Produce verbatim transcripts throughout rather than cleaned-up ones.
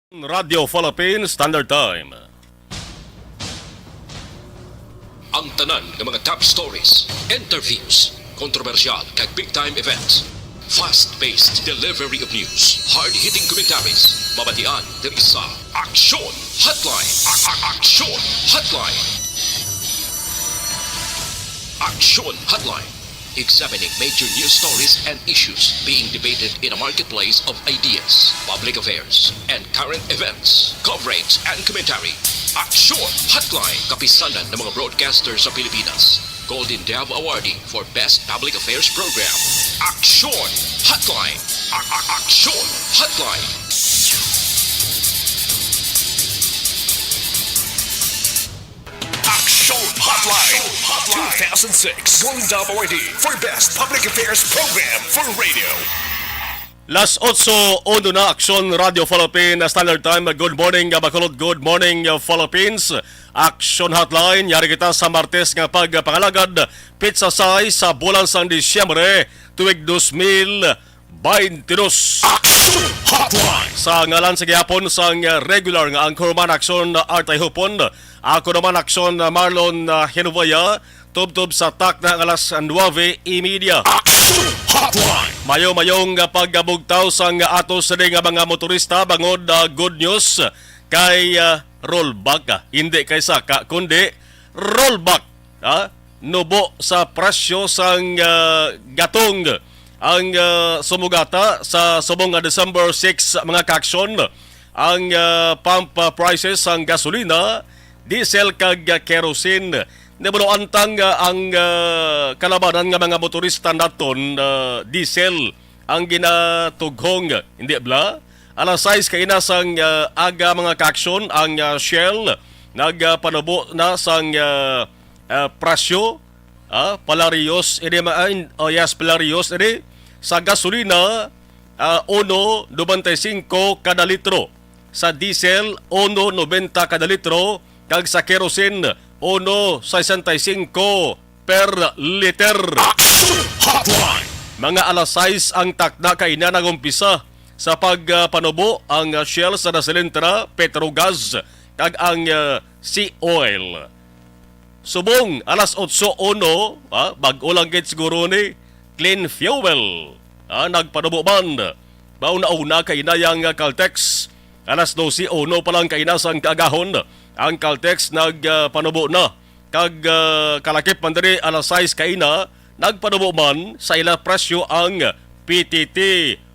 Radyo Philippine Standard Time. Ang tanan nga mga top stories, interviews, kontrobersyal kag big time events, fast-paced delivery of news, hard-hitting commentaries, mabatian diri sa Aksyon Hotline. A- a- Aksyon Hotline. Aksyon Hotline. Examining major news stories and issues being debated in a marketplace of ideas, public affairs, and current events, coverage and commentary. Aksyon Hotline, kapisanan ng mga broadcaster sa Pilipinas. Golden Dove Awardee for Best Public Affairs Program. Aksyon Hotline. A- a- Aksyon Hotline. Aksyon Hotline two thousand six Golden Dove Awardee for Best Public Affairs Program for Radio. Las otso uno na, Aksyon Radyo Philippine Standard Time. Good morning, uh, Bacolod. Good morning, uh, Philippines. Aksyon Hotline, yari kita sa Martes nga pagpangalagad, pitsa sais sa bulan sang Disyembre, tuig dos mil baynte dos. Aksyon Hotline. Sa ngalan sa gihapon sang, uh, regular nga anchorman, Aksyon Artay Hupon, ako naman, Aksyon Marlon, uh, Hinuwaya, tubtob sa takna nga alas nuebe y media. Aksyon Hotline. Mayo-mayong, uh, pagkabugtaw sang ato sini nga mga motorista bangod, uh, good news kay, uh, rollback, ah. Hindi kay saka, kundi rollback, ah, nubo sa presyo sang, ah, gatong. Ang, ah, sumugata sa subong nga December six, mga kaaksyon, ang, ah, pump, ah, prices sang gasolina, diesel kag, ah, kerosene. Nabaluan tang, ah, ang, ah, kalabanan nga mga motorista naton, ah, diesel ang ginatughong, hindi bala? Alas sais kaina sang, ah, aga, mga kaaksyon, ang, ah, Shell nagpanubo na sang, ah, ah, presyo, ah, palariyos ini ma-, ay, oh yes, palariyos ini sa gasolina, ah, uno noventa y cinco kada litro, sa diesel, uno noventa kada litro, kag sa kerosene, uno sesenta y cinco per liter. Action Hotline. Mga alas sais ang takna kaina nag-umpisa sa pagpanubo ang, ah, Shell sa Nasilentera, Petrogas, kag ang, ah, Sea Oil. Subong alas otso uno, ah, bag-o lang gid siguro ni, clean fuel, ah, nagpanubo man. Mao na una kaina ang, ah, Caltex. Alas dose uno pa lang kaina sang kaagahon, ang Caltex nagpanubo na. Kag, ah, kalakip man diri, alas sais kaina, nagpanubo man sa ila presyo ang P T T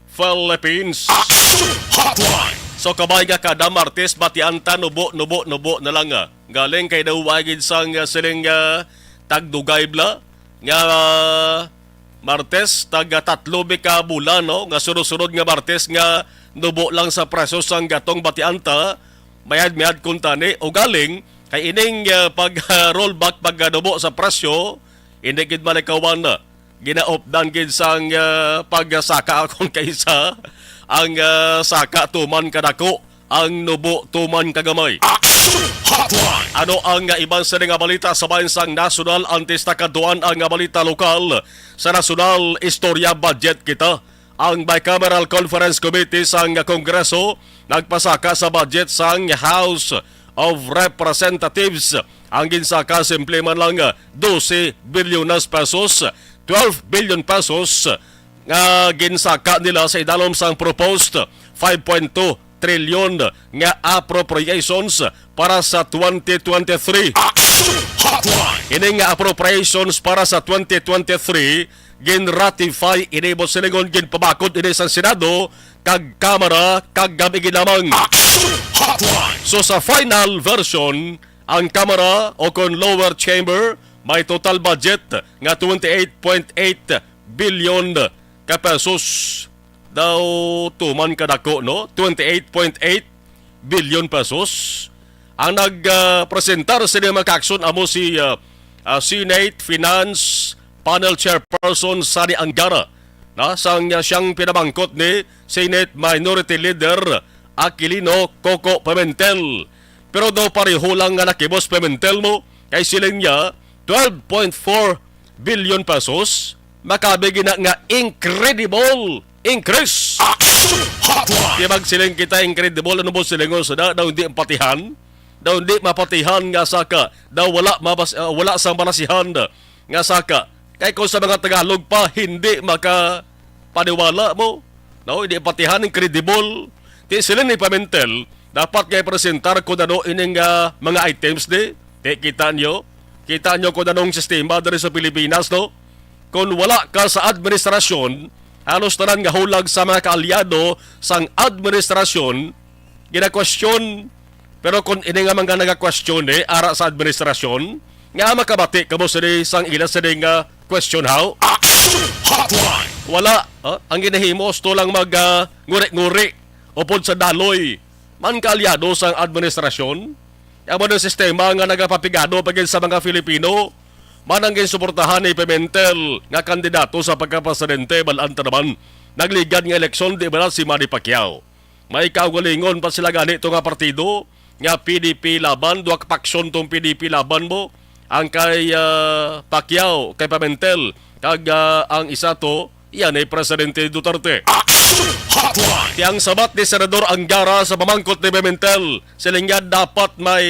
Philippines. Action Hotline. So, kabay nga kada Martes, batian ta, nubo, nubo, nubo na lang, ah. Galing kay daw wa gid sang, ah, siling, ah, tagdugay bala nga, ah, Martes, taga tatlo bi ka bulan, no, nga sunod-sunod nga Martes nga nubo lang sa presyo sang gatong batian ta, mayad-mayad kuntani, o galing kay ining, ah, pag, ah, rollback, pagnubo sa presyo, hindi gid malikawan na. Ginaupdan gid sang, ah, pagsaka akon kaysa ang, ah, saka tuman kadako ang nubo tuman kagamay. Action Hotline. Ano ang, ah, iban sini nga balita sa bahin sang nasyonal? Antes ta kadtuan ang, ah, balita lokal, sa Nasyonal Istorya Budget kita. Ang Bicameral Conference Committee sang Kongreso nagpasaka sa budget sang House of Representatives. Ang ginsaka simple man lang, dose bilyones pesos, twelve billion pesos, nga ginsaka nila sa idalom sang proposed five point two trilyon nga appropriations para sa twenty twenty-three. Action Hotline. Ini nga appropriations para sa twenty twenty-three, gin-ratify ini, buot silingon, ginpabakod ini sa Senado kag Kamara kagab-i lamang. Action Hotline. So, sa final version, ang Kamara o kon lower chamber may total budget nga twenty-eight point eight billion ka pesos. Daw tuman kadako, no? Twenty-eight point eight billion pesos. Ang nag, ah, presentar sini, mga kaaksyon, amo si, ah, ah, Senate Finance Panel Chairperson Sonny Angara, na sang, ah, siyang pinamangkot ni Senate Minority Leader Aquilino Coco Pimentel. Pero daw pareho lang nga nakibos Pimentel mo, kay siling niya, twelve point four billion pesos, makabi gina nga incredible increase. Action Action Hotline. Di magsiling kita incredible, ano mo silingon sa da, daw hindi mapatihan? Daw hindi mapatihan nga saka, daw wala mabas-, ah, wala sang balasihan nga saka. Kay kung sa mga Tagalog pa, hindi makapaniwala mo. No, hindi patihan, incredible. Ti sila ni Pimentel, dapat nga ipresentar kung ano ining, ah, mga items ni. Ti, kita nyo? Kita nyo kung anong sistema diri sa Pilipinas, no? Kung wala ka sa administrasyon, halos tanan nga hulag sa mga kaalyado sang administrasyon, ginakwestiyon. Pero kung ini nga mga nagakwestiyon, eh, ara sa administrasyon, nga makabati kamo sini sang ila sini nga question, how? Action Hotline. Wala, ha? Ang ginahimo, gusto lang mag, ah, nguri-nguri upod sa daloy. Man kaalyado sang administrasyon, amo ang sistema nga nagapapigado pa gid sa mga Filipino. Man ang ginsuportahan ni Pimentel nga kandidato sa pagkapresidente, balaan ta naman, nagligad nga eleksyon, di ba na si Manny Pacquiao? May kaugalingon pa sila gani to nga partido nga P D P Laban, duha ka paksyon tong P D P Laban mo, ang kay, ah, Pacquiao, kay Pimentel, kag, ah, ang isa to, iya ni Presidente Duterte. Action Hotline. Ti ang sabat ni Senador Angara sa pamangkot ni Pimentel, siling niya dapat may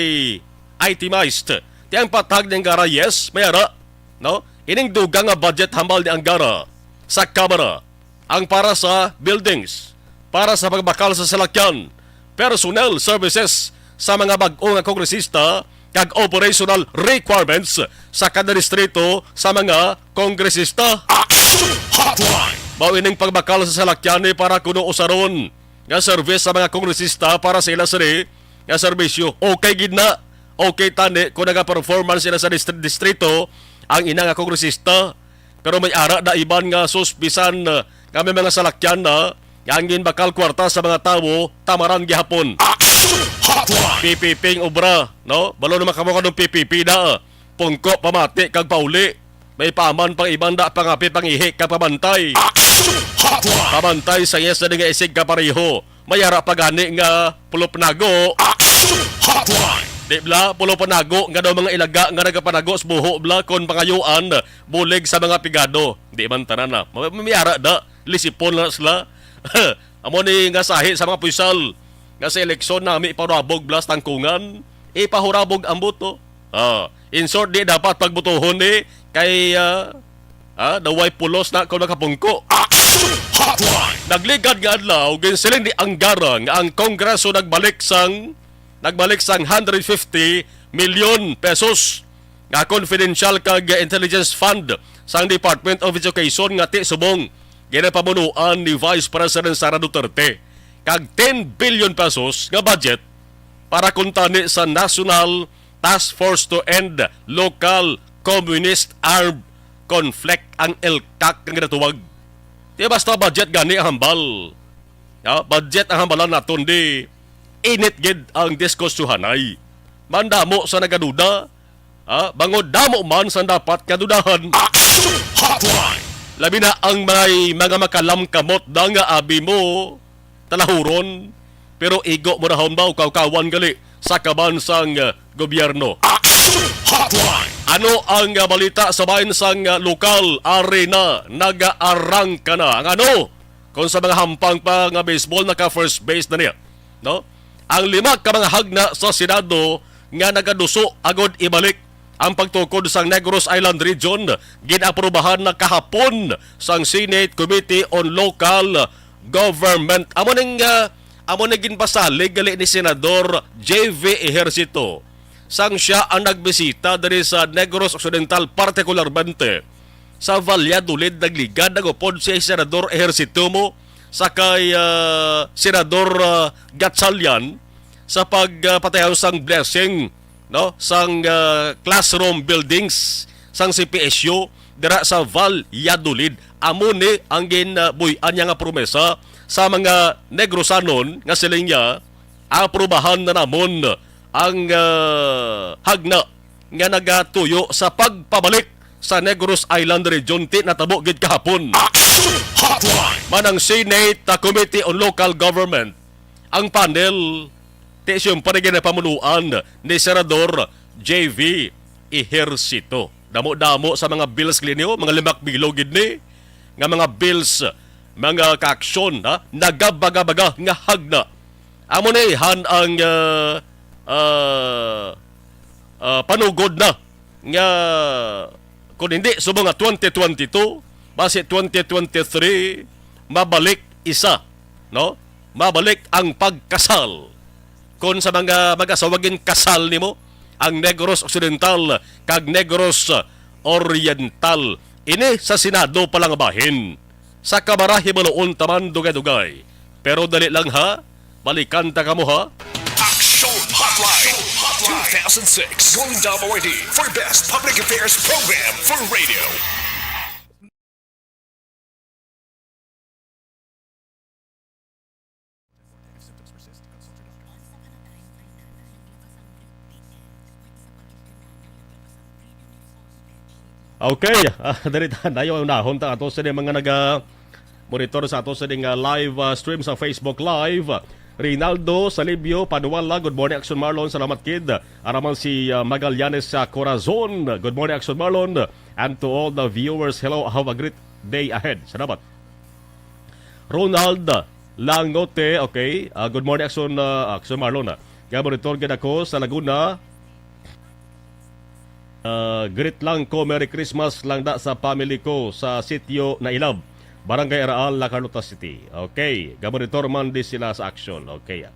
itemized. Ti ang patag ni Angara, yes, may ara, no? Ining dugang nga budget hambal ni Angara sa Kamara, ang para sa buildings, para sa pagbakal sa salakyan, personnel services sa mga bag-o nga kongresista, kag operational requirements sa kada distrito sa mga kongresista. Action Hotline. Mao ining pagbakal sa salakyan ni para kuno usaron nga service sa mga kongresista para sa ila sini nga serbisyo. Okay gid na. Okay tani kung naga-performance sila sa distri-, distrito ang ina nga kongresista. Pero may ara na iban nga sus, bisan, uh, nga may mga salakyan na nga ang ginbakal kwarta sa mga tawo, tamaran gihapon. Action Hotline. P P P ang obra, no? Balo naman kamo kanong P P P na, pungko, pamati, kag pauli. May paman pang iban na pangapi, pangihi, kag pamantay. Action Hotline. Pamantay sa yes na nga isig kapareho. May ara pa gani nga pulop nago. Action Hotline. Di bla, pulop nago nga daw mga ilaga nga nagapanago sa buho bla kon pangayuan, bulig sa mga pigado. Di man tanan na. May, may ara da, lisipon na sila. Amo ni nga sahi sa mga puisal nga sa eleksyon nami ipahurabog bla sa tangkungan, ipahurabog ang boto. Ah, in short, di dapat pagbotohon ni kay, ah, ah, daway pulos na kung makapungko. Action Hotline. Nagligad nga adlaw, ginsiling ni Angara nga ang Kongreso nagbalik sang, nagbalik sang hundred fifty milyon pesos nga confidential kag intelligence fund sang Department of Education nga ti subong ginapamunuan ni Vice President Sara Duterte, kag ten billion pesos nga budget para kuntani sa National Task Force to End Local Communist Armed Conflict, ang ELCAC nga ginatuwag. Di basta budget gani ang hambal. Ya, budget ang hambalan naton, di init gid ang diskusyohanay. Mandamo sa nagaduda, ha? Bangod damo man sa dapat kadudahan. Action Hotline. Labi na ang may mga makalamkamot na nga abi mo talahuron, pero igo mo rahon ba o kawkawan gali sa kaban sang, uh, gobyerno? Action Hotline. Ano ang, uh, balita sa bahin sang, uh, lokal? Ari na, nagaarangka na ang ano? Kung sa mga hampang pa nga baseball, naka first base na niya, no? Ang lima ka mga hagna sa Senado nga nagaduso agud ibalik ang pagtukod sang Negros Island Region, gin-aprubahan na kahapon sang Senate Committee on Local Government. Amo ning, ah, amo ning ginpasalig gali ni Senador J V Ejercito sang siya ang nagbisita diri sa Negros Occidental, partikularmente sa Valladolid. Nagligad, nagupod si Senador Ejercito mo sa kay, ah, Senador, ah, Gatchalian sa pag, ah, patayaw sang blessing, no, sang, ah, classroom buildings sang C P S U dira sa Valladolid. Amo ni ang ginbuy-an niya nga promesa sa mga Negrosanon nga siling niya, aprubahan na namon ang, ah, hagna nga nagatuyo sa pagpabalik sa Negros Island Region, ti natabo gid kahapon. Action Hotline. Man ang Senate, ah, Committee on Local Government, ang panel, ti siyempre ginapamunuan ni Senador J V Ejercito. Damo-damo sa mga bills, Glenio, mga limak bilog gid ni, nga mga bills mga kaaksyon, ha, nagabaga-baga nga hagna. Amo ni han ang, ah, ah, ah, panugod na nga kung hindi sa mga twenty twenty-two, basi twenty twenty-three, mabalik isa, no? Mabalik ang pagkasal kon sa mga mag-asawa ginkasal nimo ang Negros Occidental kag Negros Oriental. Ini sa Senado pa lang bahin. Sa Kamara, hibaluon ta man dugay-dugay. Pero dali lang, ha. Balikan ta kamo, ha. Action Hotline two thousand six Golden Dome Awardee for Best Public Affairs Program for Radio. Okay, ah, dali ta, dayon unahon ta ato sa mga naga monitor sa ato sa ding, ah, live, ah, stream sa Facebook Live. Rinaldo Salibio Paduala, good morning, Action Marlon. Salamat, kid. Araman si, ah, Magallanes sa Corazon. Good morning, Action Marlon. And to all the viewers, hello, have a great day ahead. Salamat. Ronald Langote, okay. Ah, good morning, Action, ah, Action Marlon, ah. Kaya monitor gid ako sa Laguna. Ah, greet lang ko, Merry Christmas lang da sa family ko sa Sitio Nailab, Barangay Araal, La Carlota City. Okay, gamonitor man di sila sa aksyon. Okay, ah.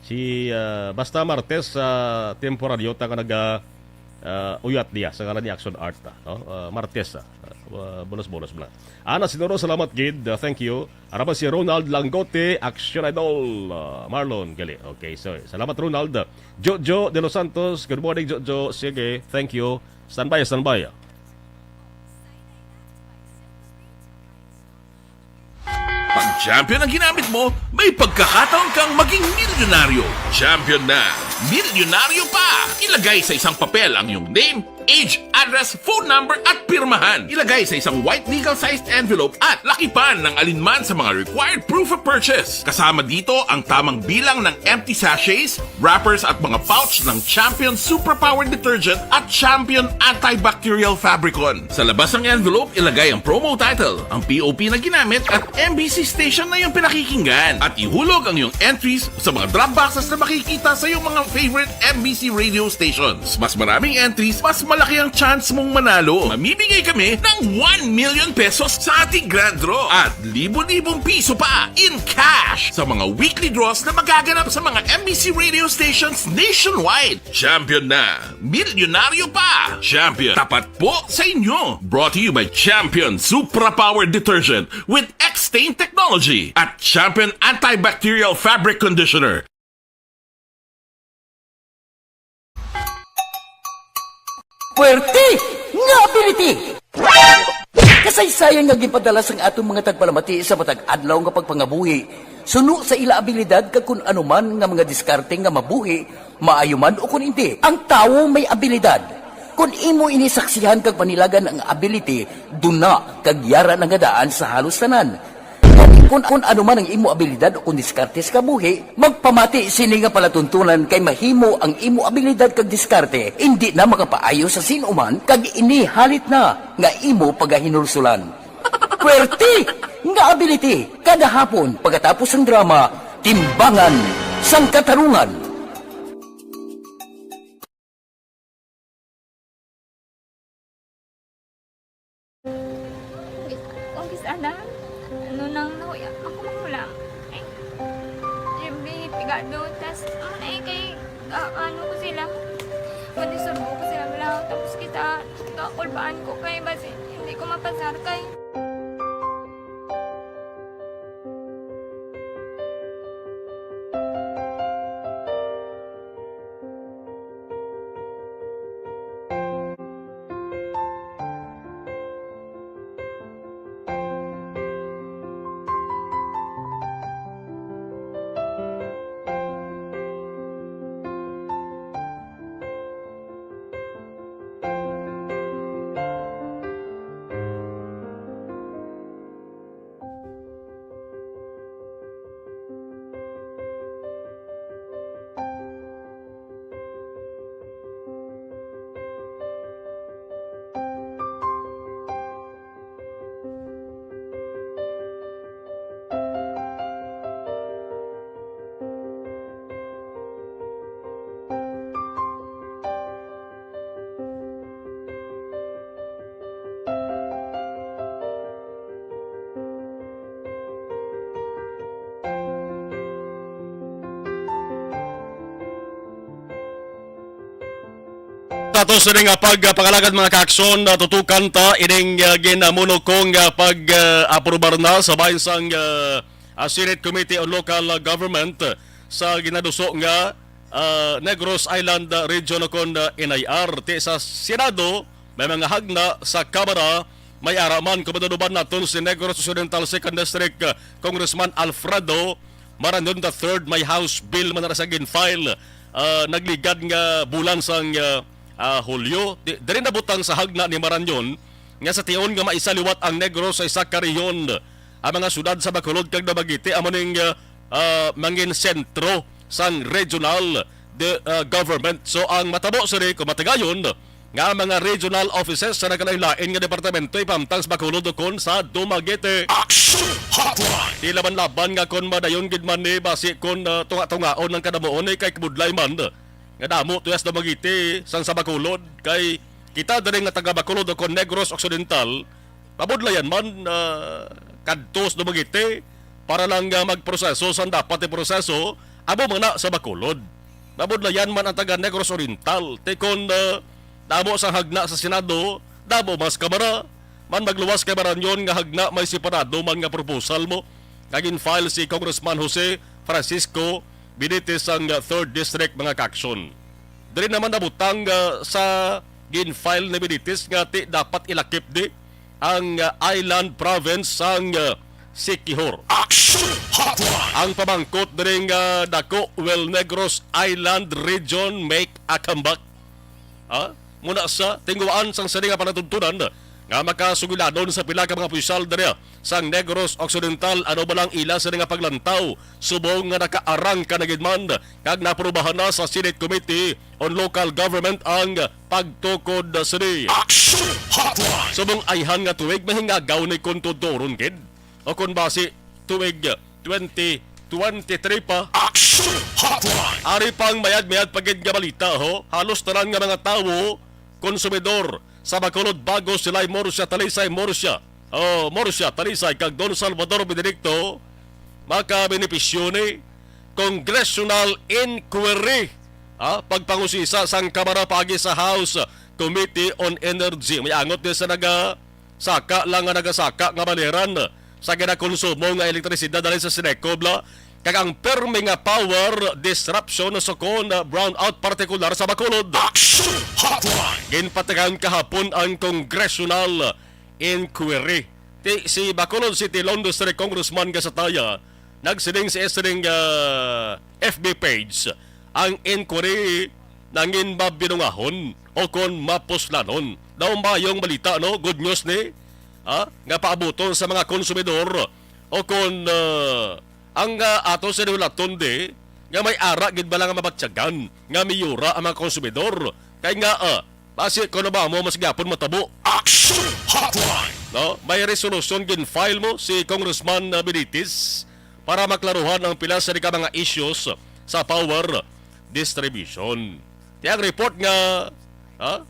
Si, ah, basta Martes, ah, temporaryo ta nga naga, ah, uyat niya sa ngalan ni Action Art, ah, no? Ah, Martes, ah, ah, bulos-bulos mo na. Ana Sinoro, salamat gid. Ah, thank you. Araman si Ronald Langote, Action Idol, ah, Marlon, gali. Okay, so, salamat, Ronald. Jojo de los Santos, good morning, Jojo. Sige, thank you. Standby, standby. Pag champion ang ginamit mo, may pagkakataon kang maging milyonaryo. Champion na, milyonaryo pa! Ilagay sa isang papel ang iyong name, age, address, phone number, at pirmahan. Ilagay sa isang white legal-sized envelope at lakipan ng alinman sa mga required proof of purchase. Kasama dito ang tamang bilang ng empty sachets, wrappers, at mga pouch ng Champion Superpower Detergent at Champion Antibacterial Fabricon. Sa labas ng envelope, ilagay ang promo title, ang P O P na ginamit, at M B C station na iyong pinakikinggan. At ihulog ang iyong entries sa mga drop boxes na makikita sa iyong mga favorite M B C radio stations. Mas maraming entries, mas malaki ang chance mong manalo. Mamimigay kami ng one million pesos sa ating grand draw at libo-libong piso pa in cash sa mga weekly draws na magaganap sa mga M B C radio stations nationwide. Champion na! Milyonaryo pa! Champion, tapat po sa inyo! Brought to you by Champion Supra Power Detergent with X-Stain Technology at Champion Antibacterial Fabric Conditioner. Puwerte nga ability! Kasaysayan nga ginpadala sang aton mga tagpalamati sa matag adlaw nga pagpangabuhi suno sa ila abilidad kag kun ano man nga mga diskarte nga mabuhi, maayo man o kun indi. Ang tawo may abilidad. Kon imo ini saksihan kag panilagan ang ability, duna kag yara na nga daan sa halos tanan. Kon, kon, kon ano man ang imo abilidad o kon diskarte sa kabuhi, magpamati sini nga palatuntunan kay mahimo ang imo abilidad kag diskarte indi na makapaayo sa sin-o man kag ini halit na nga imo pagahinulsulan. Puwerte nga ability kada hapon pagkatapos sang drama, Timbangan sang Katarungan. Kung kis-, ana, ano nang nahuya, ako man wala. Ay, Jimmy, pigado, tas, ano na eh, kay, ah, ano ko sila, kung isurbo ko sila, wala, tapos kita, kakulbaan ko kay, basi, hindi ko mapasar kay. Ato sa nga pagpangalagad, mga kaaksyon, ah, tutukan ta ining, ah, ginamuno kong, ah, pag, ah, aprobar na sa bahin sang, ah, ah, Senate Committee on Local, ah, Government, ah, sa ginaduso nga, ah, Negros Island, ah, Region o kon, ah, N I R. Ti sa Senado, may mga hagna, sa Kamara, may ara man. Kung maduduban naton si Negros Occidental Second District, ah, Congressman Alfredo Marañon the third, may House bill man na sa gin-file, ah, nagligad nga bulan sang, ah, ah, Hulyo. Di, diri nabutang sa hagna ni Marañon nga sa tion nga maisa liwat ang Negros sa isa ka rehiyon, ang mga syudad sa Bacolod kag Dumaguete amo ning, ah, ah, mangin sentro sang regional de, ah, government. So, ang matabo sini, kung matigayon, nga ang mga regional offices sa nagkalain-lain nga departamento ipahamtang sa Bacolod ukon sa Dumaguete. Action Hotline! Di laban-laban nga kon madayon gid man ni basi kon, ah, tunga-tungaon ang kadamuon ni kay kabudlay man nga damo tuya sa Dumaguete sang sa Bacolod, kay kita diri nga taga Bacolod ukon Negros Occidental, mabudlayan man, ah, kadto sa Dumaguete para lang, ah, magproseso sang dapat iproseso, amo man na sa Bacolod. Mabudlayan man ang taga Negros Oriental, ti kon, ah, damo sang hagna sa Senado, damo man sa Kamara, man magluwas kay Marañon nga hagna may separado man nga proposal mo nga gin-file si Congressman Jose Francisco Benitez sang, ah, third District, mga kaaksyon. Diri naman nabutang, ah, sa gin-file ni Benitez nga ti dapat ilakip di ang, ah, island province sang, ah, Siquijor. Action Hotline! Ang pamangkot diri nga dako, will Negros Island region make a comeback? Ha? Muna sa tinguhaan sang sini nga palatuntunan nga makasugilanon sa pila ka mga opisyal diri sang Negros Occidental, ano ba lang ila sini nga paglantaw subong nga nakaarangka na gid man kag naprobahan na sa Senate Committee on Local Government ang pagtukod sini. Action Hotline! Subong ayhan nga tuig mahingagaw ni kon tuturon gid o kon basi tuig twenty twenty-three pa. Action Hotline! Ari pang mayad-mayad pa gid nga balita, ho. Halos tanan nga mga tawo, konsumidor sa Bacolod, Bagos, Silay, Murcia, Talisay, Murcia, oh, Murcia, Talisay, kag Don Salvador Benedicto, makabenepisyo ni congressional inquiry, ah, pagpangusisa sang Kamara paagi sa House Committee on Energy. May angot ni sa naga saka lang nga nagasaka nga maliran sa ginakonsumo nga elektrisidad dali sa Sinecobla, kag ang permi nga power disruption sa kon brownout partikular sa Bacolod. Action Hotline! Ginpatigayon kahapon ang congressional inquiry. Ti, si Bacolod City Lone District Congressman Gasataya nagsiling sa iya sining, ah, F B page, ang inquiry nangin mabinungaon o kon mapuslanon. Daw mayong balita, no? Good news ni, ha? Nga paabuton sa mga konsumidor o kon, ah, ang, ah, ato sa nulaton di nga may ara gid bala nga mabatyagan nga miyura ang mga konsumidor. Kay nga, ah, basi kuno ba mo mas gyapon matabo. Action Hotline! No? May resolusyon gin-file mo si Congressman, ah, Benitez para maklaruhan ang pila sa ka mga issues sa power distribution. Kaya ang report nga, ha,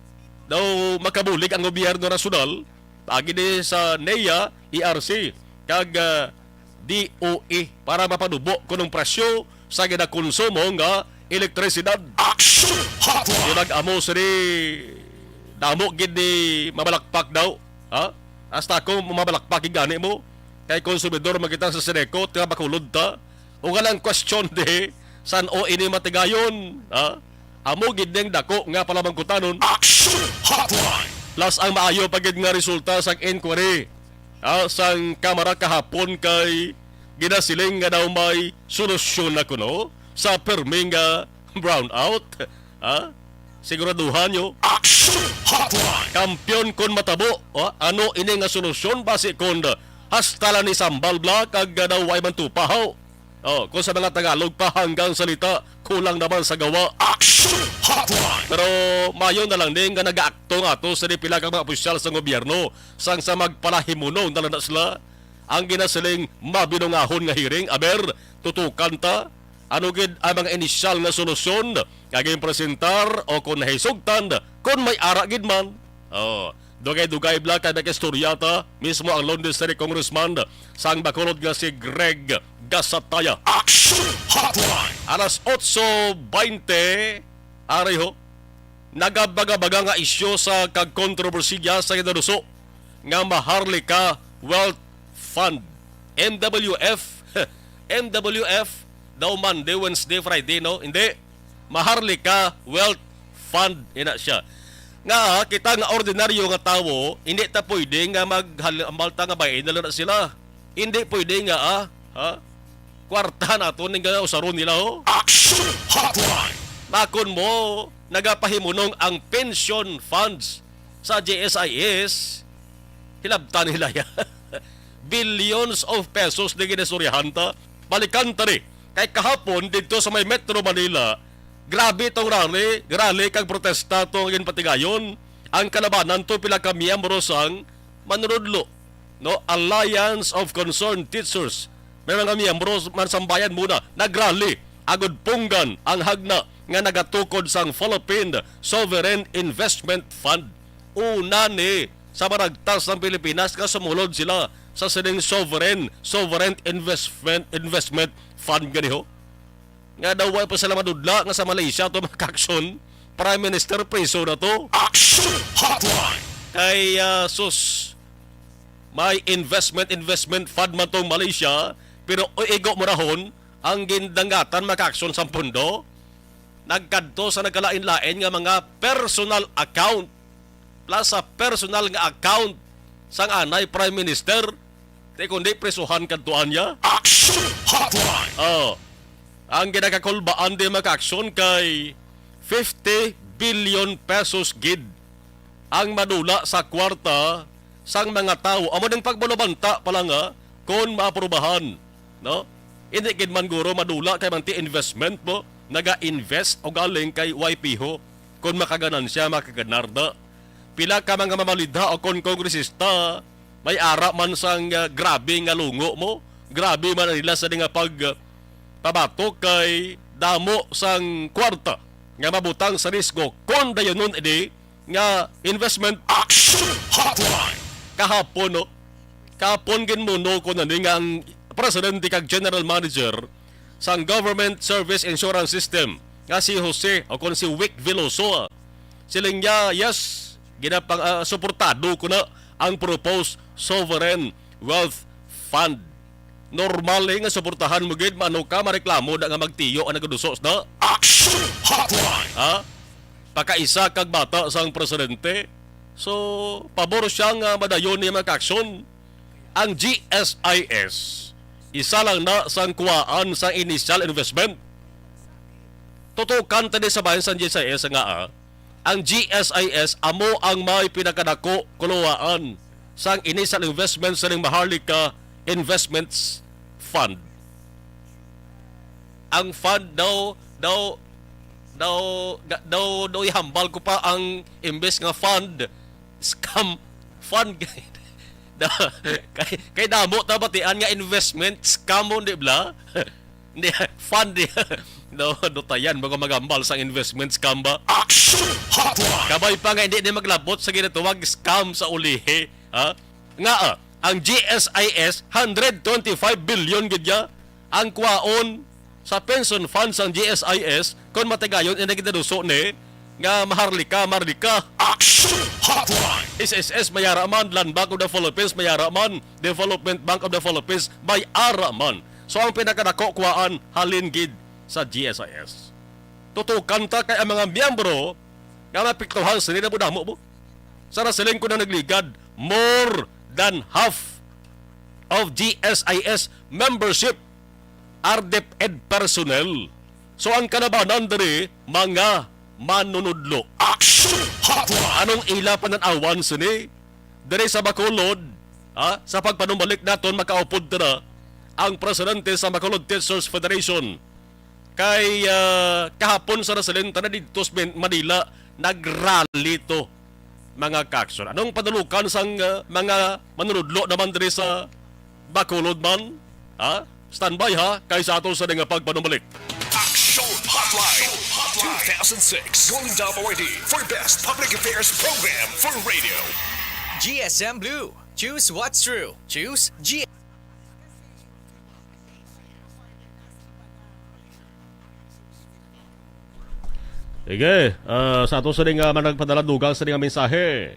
daw makabulig ang gobyerno nasyonal, agi ni sa NEA, E R C, kag, ah, D O E para mapanubo kunong presyo sa ginakonsumo nga elektrisidad. Action Hotline! Di mag-amo sini damo gid ni mabalakpak daw, ha? Hasta ako mabalakpak gid gani mo. Kay konsumidor man kita sa Sineco, taga Bacolod ta. O nga lang question di, san-o ini matigayon, ha? Amo gid ning dako nga palamangkutanon. Action Hotline! Plus ang maayo pa gid nga resulta sang inquiry, ah, sang Kamara kahapon kay ginasiling nga daw may solusyon na kuno sa permi nga brownout. Ah, siguraduhan nyo. Action Hotline! Kampiyon kon matabo, ah, ano ini nga solusyon basi kon hasta lang ni sambal bla kag daw way man tupahaw. Oh, kung sa mga Tagalog pa, hanggang salita, kulang naman sa gawa. Action Hotline! Pero mayo na lang ni nga nagaaktong ato sa pila ka mga opisyal sa gobyerno, sang sa magpalahimuno na lang na sila ang ginasiling mabinungahon nga hearing. Aber, tutukan ta, ano gid ang mga inisyal nga solusyon nga ginpresentar o kung nahisugtan, kung may ara gid man. Oh, dugay-dugay bla kay nag-istorya ta, mismo ang Lone District Congressman sang Bacolod nga si Greg Gasataya. Action Hotline! Alas otso baynte, ari ho. nagabaga-baga nga isyu sa kag kontrobersiya sa ginaduso nga Maharlika Wealth Fund, M W F. M W F daw Monday, Wednesday, Friday, no? Hindi. Maharlika Wealth Fund, ina siya. Nga, kita nga ordinaryo nga tawo, hindi ta pwede nga maghambal ta nga bayain na lang na sila. Hindi pwede nga, ah, ha? Kwarta nato ning nga usaron nila, oh. Action Hotline! Makon mo, nagapahimunong ang pension funds sa G S I S, hilabtan nila ya. Billions of pesos na ginaistoryahan ta. Balikan ta ni, kay kahapon didto sa may Metro Manila, grabe tong rally, rally kag protesta tong ginpatigayon. Ang kalabanan to pila ka miyembro sang manunudlo, no, Alliance of Concerned Teachers. May mga miyembro man sang bayan muna nagrally agod punggan ang hagna nga nagatukod sang Philippine Sovereign Investment Fund. Una ni sa maragtas sang Pilipinas nga sumulod sila sa sining sovereign, sovereign investment, investment fund ganiho. Nga daw way pa sila madudla nga sa Malaysia to makaaksyon, Prime Minister, priso na to. Action Hotline! Kay, ah, sus, may investment, investment fund man tong Malaysia, pero igo mo rahon ang gindangatan makaaksyon sang pondo. Nagkadto sa nagkalain-lain nga mga personal account, plus sa personal nga account sang anay Prime Minister, ti kundi prisuhan kadtuan niya. Action Hotline! Oh, ang ginakakulbaan di makaaksyon kay fifty billion pesos gid ang madula sa kwarta sang mga tawo. Amo ding pagbalubanta pa lang, ha, kon maaprubahan, no? Hindi gid man guro madula kay manti investment mo, naga-invest o galing kay Y P ho, kon makaganansya, makaganar na. Pila ka mga mamalidha o kon kongresista, may ara man sang, ah, grabe nga lungo mo, grabe man nila sa nga pag, ah, pabatok kay damo sang kwarta nga mabutang sa risgo kon dayonon ini nga investment. Action Hotline! Kahapon, no? Kahapon ginmuno ko na ni nga ang presidente kag general manager sang Government Service Insurance System nga si Jose o kon si Wick Veloso. Siling niya, "Yes, ginapang, ah, suportado ko na ang proposed sovereign wealth fund." Normal, eh, nga suportahan mo gid, maano ka, mareklamo na nga magtiyo ang nagadusos na. Action Hotline! Ha? Pakaisa kag bata sang presidente. So, pabor siya nga madayon ni makaaksyon. Ang G S I S, isa lang na sang kuwaan sang initial investment. Tutukan ta di sa bahin sang G S I S nga, ah, ang G S I S amo ang may pinakadako kuluwaan sang initial investment sa ning Maharlika Investments Fund. Ang fund daw, daw, daw, ga- daw, daw ihambal ko pa ang imbes nga fund, scam fund. Da- kay, kay damo ta batian nga investment scam mo, di bla? Hindi, fund, di. No, dutayan, mga magambal sang investment scam ba? Action Hotline! Kabay pa nga hindi ni maglabot sa ginatawag scam sa ulihi, ha? Nga, ah, ang G S I S, hundred twenty-five billion gid ya ang kwaon sa pension fund sang G S I S kon matigayon ina ginaduso ni nga Maharlika, Maharlika. Action Hotline! S S S mayara man, Land Bank of the Philippines mayara man, Development Bank of the Philippines mayara man. So ang pinakadako kuwaan halin gid sa G S I S. Tutukan ta kay ang mga miyembro nga mapiktuhan sini na budamo mo. Sa nasiling ko na nagligad, more than half of G S I S membership are DepEd personnel. So ang kalabanan diri, mga manunudlo. Action Hotline! Anong ila panan-awan sini? Diri sa Bacolod, ha, sa pagpanumbalik naton, makaupod na ang presidente sa Bacolod Teachers Federation. Kay, ah, kahapon sa nasalin ta na didto sa Manila, nagrally to, mga kakson. Anong panulukan sang, ah, mga manunudlo naman diri sa Bacolod man? Ha? Standby ha, kay sa aton sa nga pagpanumbalik. Action Hotline two thousand six Golden Dome Awardee for Best Public Affairs Program for Radio. G S M Blue. Choose what's true. Choose G. Sige, ah, sa ato sa ning, ah, managpadala dugang sa ning mensahe.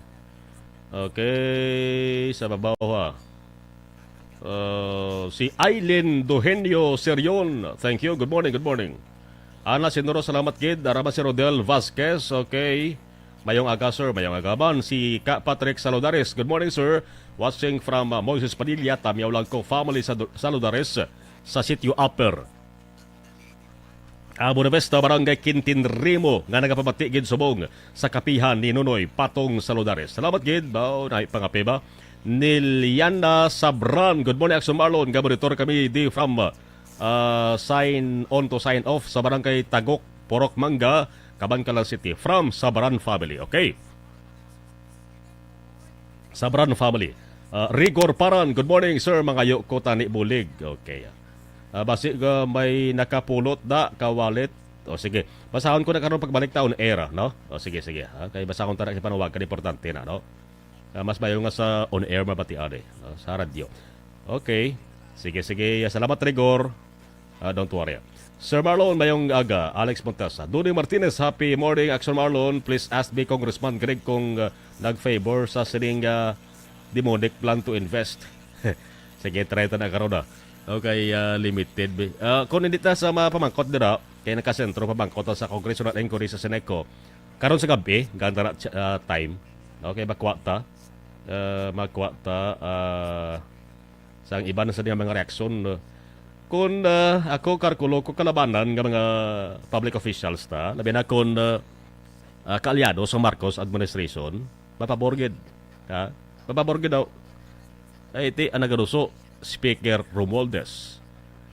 Okay, sa babaw, ha. Ah, si Aileen Dohenio Serion. Thank you. Good morning, good morning. Ana Sinuro, salamat gid. Arama si Rodel Vasquez. Okay. Mayong aga, sir. Mayong aga man. Si Ka Patrick Saludares. Good morning, sir. Watching from, ah, Moises Padilla, Tamyaw Langko family sa Du-, Saludares sa Sitio Upper. Ah, Bonavista, Barangay Quintinrimo, nga nagapamati gid subong sa kapihan ni Nonoy Patong Saludares. Salamat gid, bao na pangape ba? Niliana Sabran, good morning, Action Marlon. Gaboritor kami di from, ah, sign on to sign off sa Barangay Tagok, Purok Mangga, Kabankalan City. From Sabran family, okay? Sabran family. Ah, Rigor Paran, good morning, sir. Mangayo ko tani bulig. Okay. Ah, basi, ah, may nakapulot da ka wallet. O sige, basahon ko na karon pagbalik ta on air, no? O sige, sige. Ha? Kay basahon ta na kay panawag kan importante na, no? Ah, mas mayo nga sa on air mabatian eh, no? Sa radyo. Okay. Sige, sige. Salamat, Rigor. Ah, don't worry. Sir Marlon, mayong aga. Alex Montesa. Duni Martinez, happy morning, Action Marlon. Please ask me, Congressman Greg, kung, ah, nag-favor sa sining, ah, demonic plan to invest. Sige, try ta na karon, ah. Okay, ah, limited. Bi-, ah, kung hindi ta sa mga pamangkot dira, kay nakasentro pamangkot sa congressional inquiry sa Seneco. Karon sa gabi, ganda na, ah, time. Okay, makuha ta. Ah, makuha ta, ah, sa ang iban sa mga reaksyon, no? Kung, ah, ako, karkulo ko kalabanan nga mga public officials ta, labi na kung, ah, ah, kaalyado sa Marcos administration, mapabor gid. Ha? Mapabor gid daw. Ay, ti, ang nagaduso, Speaker Romualdez.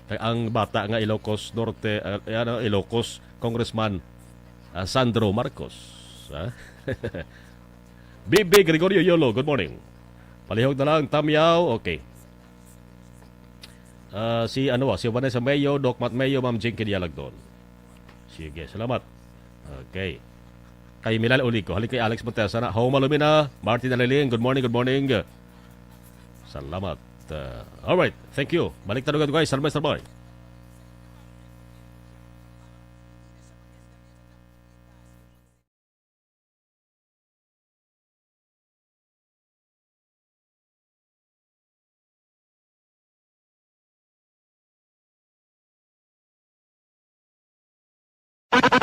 Kag ang bata nga Ilocos Norte, ah, ano, Ilocos Congressman, ah, Sandro Marcos. Ha? B B Gregorio Yolo, good morning. Palihog na lang, Tamyaw. Okay. Ah, si, ano, ah, si Vanessa Mayo, Doc Matt Mayo, Ma'am Jinky Dialagdon. Sige, salamat. Okay. Kay Milal Ulico, halin kay Alex Montesa na. Ho, Malumina, Martin Aliling, good morning, good morning. Salamat. Ah, alright, thank you. Balik tayo, guys. Salmay, salmay.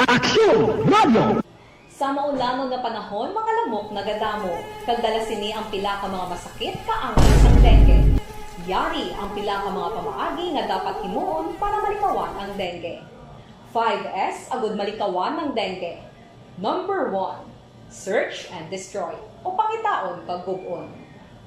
Aksyon Radio! Sa maulanon nga panahon, mga lamok nagadamo, kag dala sini ang pila ka mga masakit kaangay sang dengue. Yari ang pila ka mga pamaagi nga dapat himuon para malikawan ang dengue. Five S agud malikawan ang dengue. Number one, search and destroy, o pangitaon kag gub-on.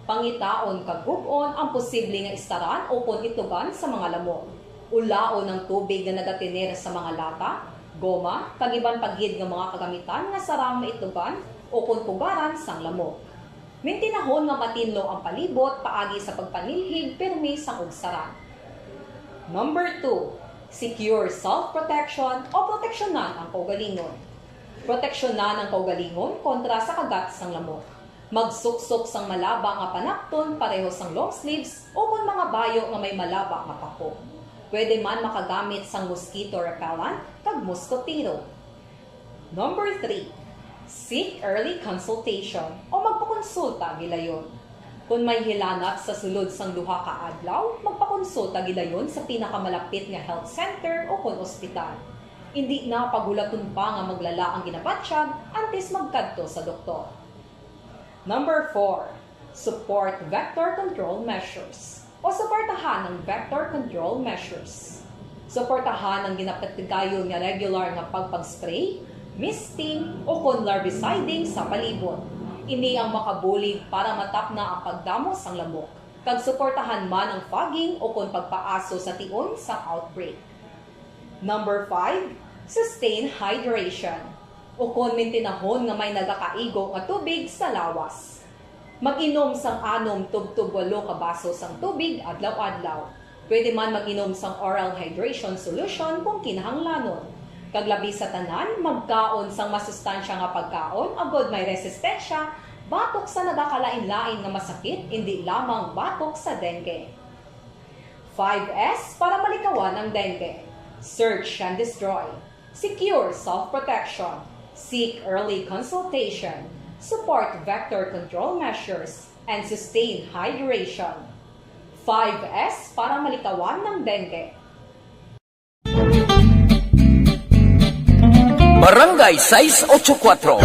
Pangitaon kag gub-on ang posible nga istaran ukon itugan sa mga lamok. Ulaon ang tubig nga nagatener sa mga lata, goma, kag iban pa gid nga mga kagamitan nga sarang maitugan ukon pugaran sang lamok. Mintinahon nga matinlo ang palibot paagi sa pagpanilhig pirmi sang ugsaran. Number two, secure self-protection o proteksyonan ang kaugalingon. Proteksyonan ang kaugalingon kontra sa kagat sang lamok. Magsuksok sang malaba nga panapton pareho sang long sleeves ukon mga bayo nga may malaba nga pako. Pwede man makagamit sang mosquito repellent kag moskotero. Number three, seek early consultation o magpakonsulta gilayon. Kon may hilanat sa sulod sang duha ka adlaw, magpakonsulta gilayon sa pinakamalapit nga health center ukon ospital. Indi na paghulaton pa nga maglala ang ginabatyag antes magkadto sa doktor. Number four, support vector control measures o suportahan ang vector control measures. Suportahan ang ginapatigayon nga regular nga pagpag-spray, misting, ukon larviciding sa palibot. Ini ang makabulig para matapna ang pagdamo sang lamok, kag suportahan man ang fogging ukon pagpaaso sa tion sang outbreak. Number five, sustain hydration, ukon mintinahon nga may nagakaigo nga tubig sa lawas. Mag-inom sang anom tubtob walo ka baso sang tubig adlaw-adlaw. Pwede man mag-inom sang oral hydration solution kung kinahanglanon. Kag labi sa tanan, magkaon sang masustansya nga pagkaon agod may resistensya batok sa nagakalain-lain nga masakit, indi lamang batok sa dengue. Five S para malikawan ang dengue. Search and destroy. Secure self-protection. Seek early consultation, support vector control measures, and sustain hydration. Five S para malikawan ng dengue. Barangay sais ocho kuwatro.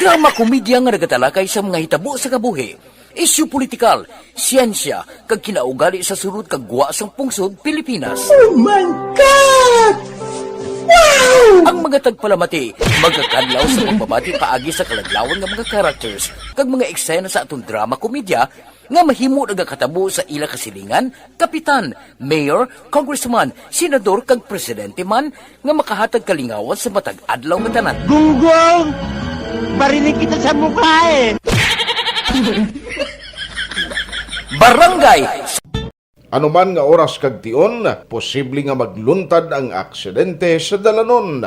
Drama komedya nga nagatalakay sa mga hitabo sa kabuhi, isyu politikal, siyensya, kag kinaugali sa sulod kag gwa sang pungsod Pilipinas. Oh my God! Wow! Ang mga tagpalamati magakadlaw sa pagbabati paagi sa kaladlawan nga mga characters kag mga eksena sa aton drama komedya nga mahimo nagakatabo sa ila kasilingan, kapitan, mayor, congressman, senador, kag presidente man nga makahatag kalingawan sa matag adlaw nga tanan. Gunggong! Barinig kita sa mukha eh! Barangay Ano man nga oras kag tion, posible nga magluntad ang aksidente sa dalanon.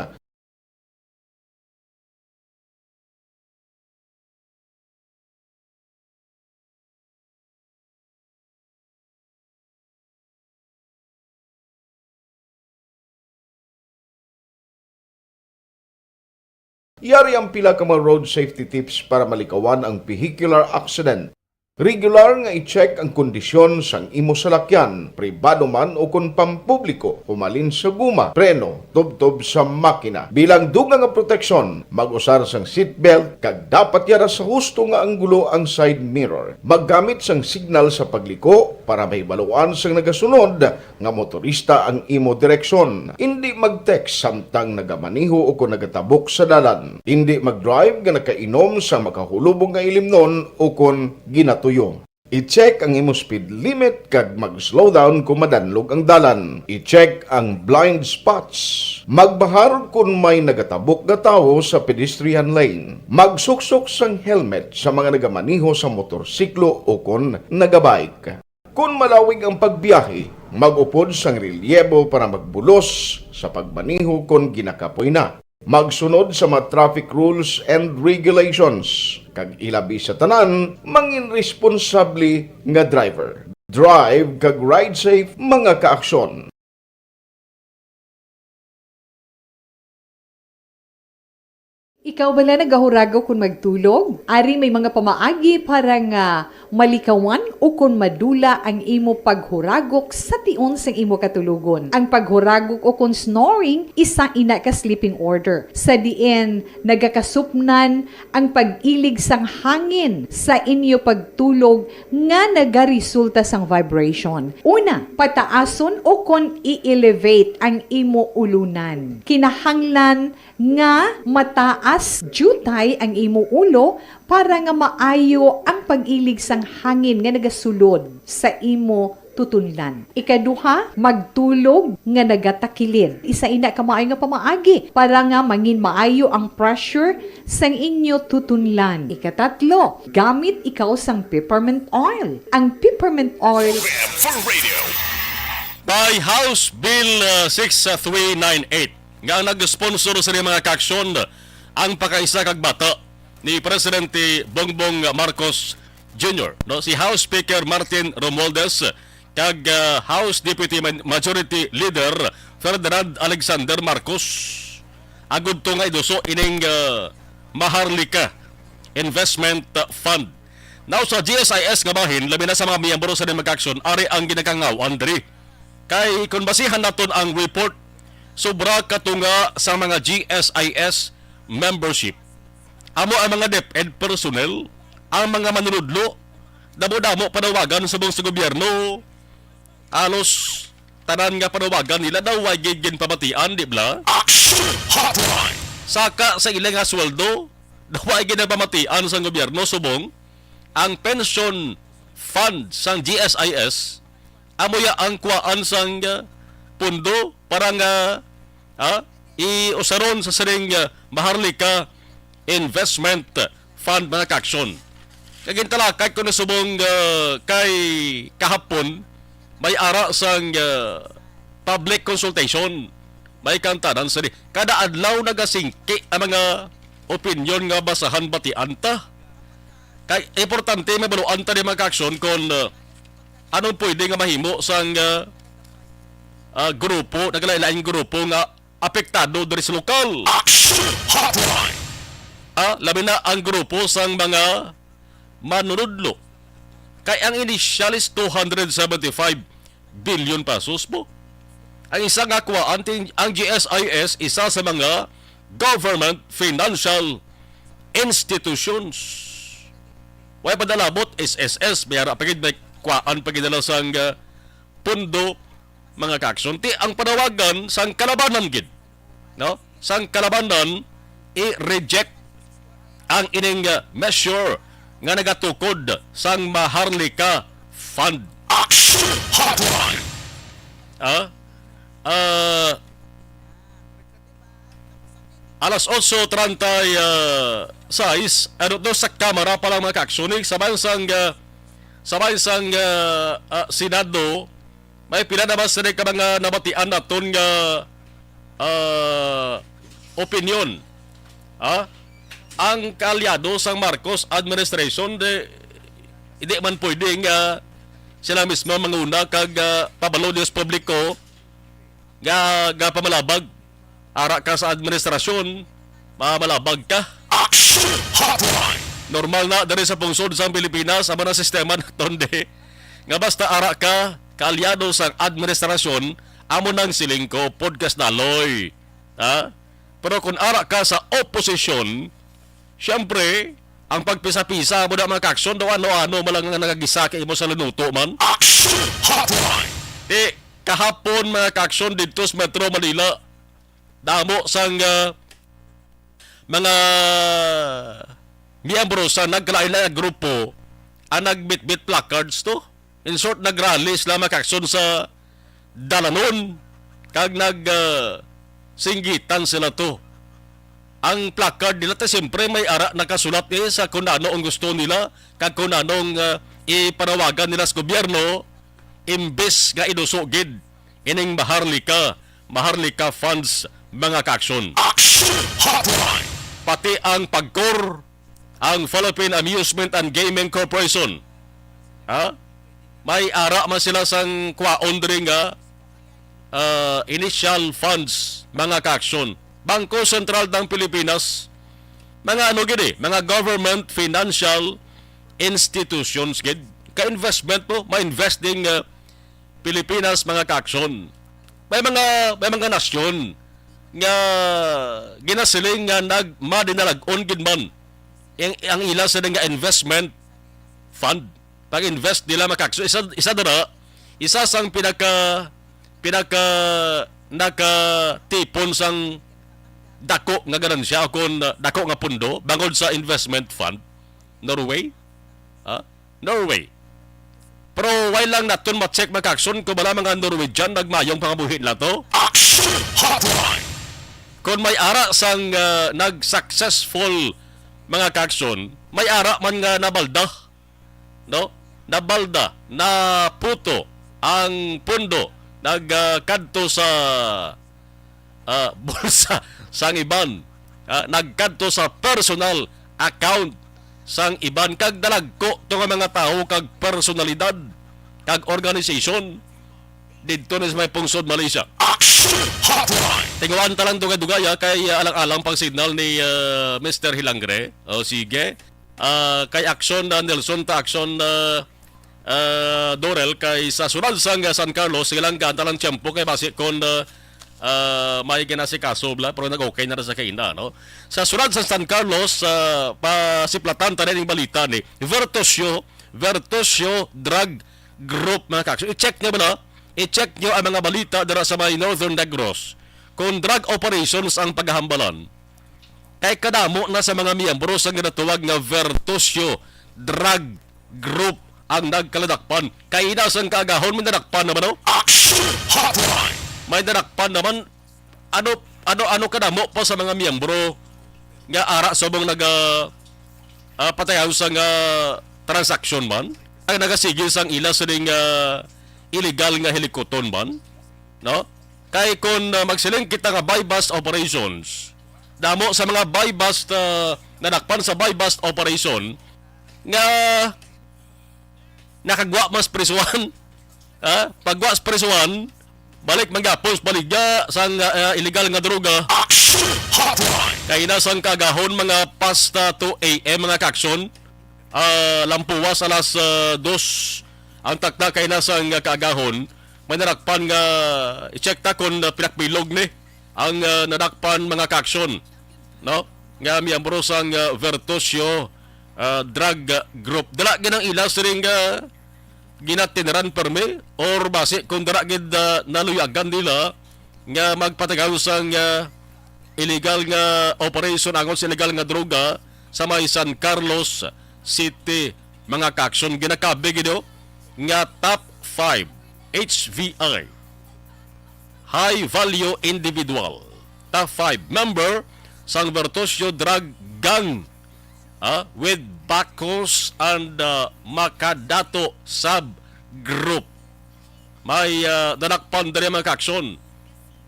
Yari ang pila ka mga road safety tips para malikawan ang vehicular accident. Regular nga i-check ang kondisyon sang imo salakyan, pribado man o kon pampubliko, humalin sa guma, preno, tubtob sa makina. Bilang dugang nga proteksyon, mag-usar sang seatbelt kag dapat yara sa husto nga anggulo ang side mirror. Maggamit sang signal sa pagliko para mahibaluan sang nagasunod nga motorista ang imo direksyon. Indi mag-text samtang nagamaneho o kon nagatabok sa dalan. Indi mag-drive nga nakainom sa makahulubong nga ilimnon o kon ginatuyo. I-check ang imo speed limit kag mag-slow down kung madanlog ang dalan. I-check ang blind spots. Magbahar kon may nagatabok nga tawo sa pedestrian lane. Magsuksok sang helmet sa mga nagamaneho sa motorsiklo o kon nagabike. Kon malawig ang pagbiyahe, mag-upod sang relyebo para magbulos sa pagmaneho kon ginakapoy na. Magsunod sa mga traffic rules and regulations, kag ilabi sa tanan, mangin responsable nga driver. Drive kag ride safe, mga kaaksyon. Ikaw bala nagahuragok kon magtulog? Ari may mga pamaagi para nga malikawan o kon madula ang imo paghuragok sa tion sang imo katulogon. Ang paghuragok o kon snoring, isa ina ka sleeping order, sa diin nagakasupnan ang pag-ilig sang hangin sa inyo pagtulog nga nagaresulta sang vibration. Una, pataason o kon i-elevate ang imo ulunan. Kinahanglan nga mataas diutay ang imo ulo para nga maayo ang pag-ilig sang hangin nga nagasulod sa imo tutunlan. Ikaduha, magtulog nga nagatakilid. Isa ina ka maayo nga pamaagi para nga mangin maayo ang pressure sang inyo tutunlan. Ikatatlo, gamit ikaw sang peppermint oil. Ang peppermint oil Program for Radio by House Bill, uh, six three nine eight, nga ang nag-sponsor sa mga kaaksyon, ang pakaisa kag bata ni Presidente Bongbong Marcos Junior, no? Si House Speaker Martin Romualdez kag, ah, House Deputy Ma-, Majority Leader Ferdinand Alexander Marcos, agud to nga iduso ining, ah, Maharlika Investment Fund. Now, sa G S I S nga bahin, labi na sa mga miyembro sa Democratic Action, ari ang ginakangaw-an diri. Kay kung basihan naton ang report, sobra katunga sa mga G S I S membership. Amo ang mga DepEd personnel, ang mga manunudlo, damo-damo panawagan subong sa gobyerno. Halos tanan nga panawagan nila daw way gid ginpamatian, di bala? Action Hotline! Saka sa ila nga sweldo, daw way gid nagpamatian sang gobyerno subong ang pension fund sang G S I S, amo ya ang kuwaan sang, ah, pundo para nga, ah, iusaron sa sining, ah, Maharlika Investment Fund, mga kaaksyon. Kag gintalakay ko na subong, ah, kay kahapon, may ara sang, ah, public consultation. May kantanan sa di-, kada adlaw nagasingki ang mga opinyon nga basahan batian ta. Kay importante mabaluan ta ni mga kaaksyon kung, ah, anong pwede nga mahimo sang, ah, ah, grupo, nagalain-laing grupo nga apektado diri sa lokal. Action Hotline! Ah, labi na ang grupo sang mga manunudlo. Kay ang initial is two hundred seventy-five billion pesos po. Ang isa nga kuwaan, ting-, ang G S I S, isa sa mga government financial institutions. Way pa dalabot, S S S, may ara pa gid, may kuwaan pa gid nila sang, ah, pundo, mga kaaksyon. Ti ang panawagan sang kalabanan gid, no? Sang kalabanan, i-reject ang ining, uh, measure nga nagatukod sang Maharlika Fund. Action Hotline! Ah? Ah, alas otso treinta y seis, ano to, sa Kamara pa lang, mga kaaksyon, eh, sa bayan sang, ah, sa bayan sang, ah, ah, Senado, may pila naman sila ka mga nabatian naton nga, ah, opinyon. Ah? Ang kaalyado sang Marcos administration, di, di man pwede nga sila mismo manguna kag, ah, pabalo niya sa publiko nga, nga pamalabag. Ara ka sa administrasyon, mamalabag ka. Action Hotline! Normal na diri sa pungsod sang Pilipinas, amo na sistema naton di. Nga basta ara ka, kaalyado sang administrasyon, amo nang siling ko, podcast daloy. Ha? Pero kung ara ka sa oposisyon, siyempre, ang pagpisa-pisa mo na, mga kaaksyon, daw ano-ano man lang nga nagagisa kay imo sa linuto man. Action Hotline! Di, kahapon, mga kaaksyon, dito sa Metro Manila, damo sang, ah, mga miyembro sa nagkalain-lain nga grupo ang nagbitbit placards to. In short, nagrally sila, mga kaaksyon, sa dalanon kag nag, ah, singgitan sila to. Ang placard nila, ta siyempre, may ara nakasulat, eh, sa kung ano ang gusto nila kag kung anong, ah, ipanawagan nila sa gobyerno, imbes nga iduso gid ining Maharlika, Maharlika Funds, mga kaaksyon. Action Hotline! Pati ang PAGCOR, ang Philippine Amusement and Gaming Corporation, ha? May ara man sila sang kwaon diri nga, ah, initial funds, mga kaaksyon. Bangko Sentral ng Pilipinas, mga ano gid eh, mga government financial institutions gid. Ka-investment mo, ma-invest ding, ah, Pilipinas, mga kaaksyon. May mga, may mga nasyon nga ginasiling nga nag-, madinalag-on gid man ang, ang ila sila nga investment fund. Pag-invest nila, mga kaaksyon. Isa, isa dira, isa sang pinaka, pinaka nakatipon sang dako nga ganansya o kon, uh, dako nga pundo bangod sa investment fund, Norway. Ha? Norway. Pero why lang naton ma-check, mga kaaksyon, kung wala mga Norwegian nagmayong pangabuhi nila to? Action Hotline! Kung may ara sang, ah, nag-successful, mga kaaksyon, may ara man nga nabalda, no? Nabalda, naputo ang pundo, nag, ah, kadto sa ah, bulsa sang iban, ah, nagkadto sa personal account sang iban, kag dalagko to nga mga tawo kag personalidad kag organisasyon didto na sa may pungsod Malaysia. Action Hotline! Tinguhaan ta lang dugay-dugay, ah, kay, ah, alang-alang pang signal ni, ah, Mister Hilangre. O, sige. Ah, kay Action, ah, Nelson ta, Action, ah, ah, Dorel, kay sa sulod sang, ah, San Carlos, sige lang, ganta lang tiyempo kay basi kon, ah, ah, may ginasikaso bala, pero nag-okay na ra sa kaina, no? Sa sulod sa San Carlos, ah, pasiplatan ta rin yung balita ni Vertusio, Vertusio Drug Group, mga kaaksyon. I-check nyo bala, i-check nyo ang mga balita dira sa may Northern Negros. Kung drug operations ang paghahambalan, kay kadamo na sa mga miyembro sa ginatawag nga Vertusio Drug Group ang nagkaladakpan. Kay ina sang kaagahon, may nadakpan naman, no? Action Hotline! May nadakpan naman. Ano, ano, ano kadamo pa sa mga miyembro nga ara sa mong naga, ah, patayaw sa nga transaksyon man? Ang nagasigil sang ila sa ning, ah, illegal nga hilikuton man? No? Kay kung, ah, magsiling kita nga buy-bust operations, damo sa mga buy-bust, ah, nadakpan sa buy-bust operation nga nakagwa mas prisuhan. Ha? Pagwa sa prisuhan, Balik manggapos baligya sang, ah, illegal nga droga. Action Hotline. Kaina sang kaagahon, mga pasta two A M, mga kaaksyon. Ah, lampuwas alas, ah, dos ang takna kaina sang kaagahon. May nadakpan nga, i-check ta kung, ah, pinakbilog ni ang, ah, nadakpan, mga kaaksyon, no? Nga miyembro sang, ah, Vertusio, ah, drug, ah, group. Dala gid ang ila siring, ah, ginatinran permi or basi kung dara gid, ah, naluyagan nila nga magpatagaw sang, ah, illegal nga operation angon sa illegal nga droga sa may San Carlos City, mga kaaksyon. Ginakabi gid nga top five H V I, high value individual, top five member sang Vertusio drug gang, ah, with Bacos and, ah, Makadato subgroup. May, ah, nadakpan diri, mga kaaksyon.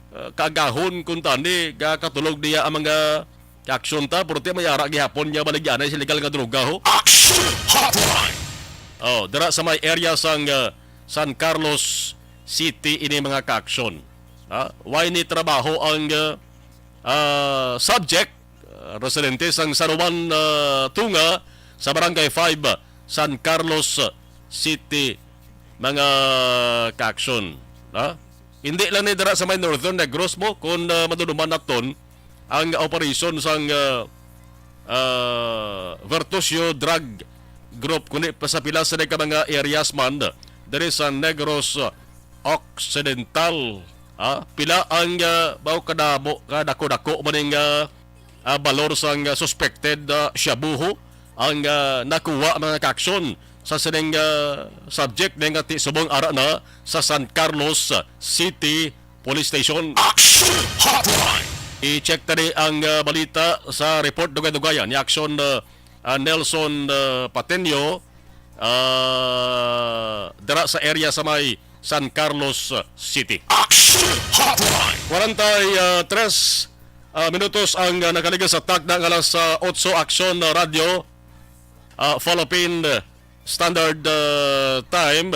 Ah, kaagahon kuntani, ga-, katulog niya ang mga kaaksyon ta, pero ti may ara gihapon niya baligyanay sa illegal nga droga, ho. Action Hotline. Oh, dira sa may area sang, ah, San Carlos City ini, mga kaaksyon. Ah, wala ni trabaho ang, ah, ah, subject, ah, residente sang San Juan, ah, Tunga sa Barangay five, San Carlos City, mga kaaksyon. Ha? Hindi lang ni dira sa may Northern Negros mo, kung, ah, maduduman naton ang operation sang, ah, ah, Vertusio Drug Group, kundi pa sa pila sa ka mga areas man diri sa Negros Occidental. Ah, pila ang, ah, mao kadamo, kadako-dako man ning, ah, ah, balor sang, ah, suspected, ah, shabu ho ang, ah, nakuha, mga kaaksyon, sa sining, ah, subject nga ti subong ara na sa San Carlos City Police Station. Action Hotline. I-check tani ang, ah, balita sa report dugay-dugayan ni Aksyon, ah, ah, Nelson, ah, Patenio, ah, dira sa area sa may San Carlos City. Action Hotline. Kwarenta y tres, ah, minutos ang, ah, nakaligas sa takna nga alas, ah, otso. Aksyon, ah, Radio, ah, Philippine Standard, ah, Time.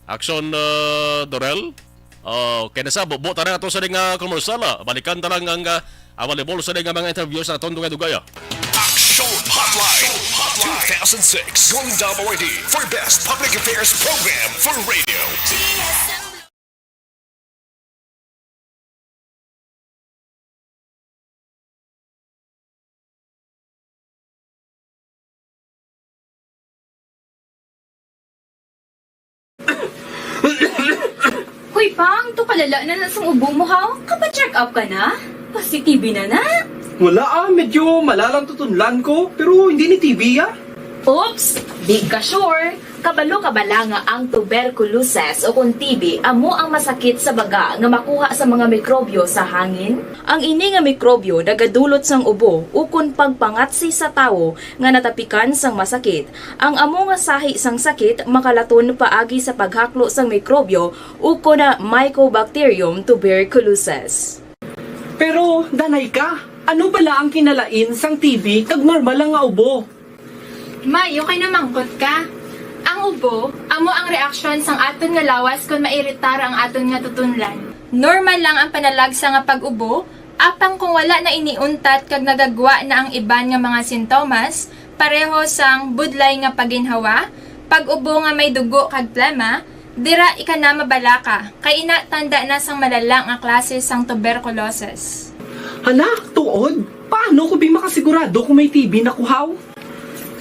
Aksyon, ah, Dorel. Oh, kaya na sa bubo ta na ato sa ding, ah, komersal, ah. Balikan ta lang ang, ah, available sa ding, ah, mga interview sa atong dugay-dugay, ah. Action Hotline two thousand six, Golden Double I D for Best Public Affairs Program for Radio. Hoy, Pang, to kalala na na sang ubo mo, ha? Kapa-check up ka na? Basi T B na na. Wala, ah, medyo malalang tutunlan ko, pero hindi ni T B, ah. Oops! Di ka sure? Kabalo ka bala nga ang tuberculosis o kon T B amo ang masakit sa baga nga makuha sa mga mikrobyo sa hangin? Ang ini nga mikrobyo nagadulot sang ubo ukon pagpangatsi sa tawo nga natapikan sang masakit. Ang amo nga sahi sang sakit makalaton paagi sa paghaklo sang mikrobyo ukon Mycobacterium tuberculosis. Pero, danay ka, ano bala ang kinalain sang T B kag normal lang nga ubo? May, okay na mangkot ka. Ang ubo, amo ang reaksyon sang aton nga lawas kon mairitar ang aton nga tutunlan. Normal lang ang panalagsa nga pag-ubo, apang kung wala na ini untat kag nagagwa na ang iban nga mga sintomas, pareho sang budlay nga paginhawa, pag-ubo nga may dugo kag plema, dira ika na mabalaka, kay ina tanda na sang malala nga klase sang tuberculosis. Hala, tuod? Paano ko bi makasigurado kung may T B na ko haw?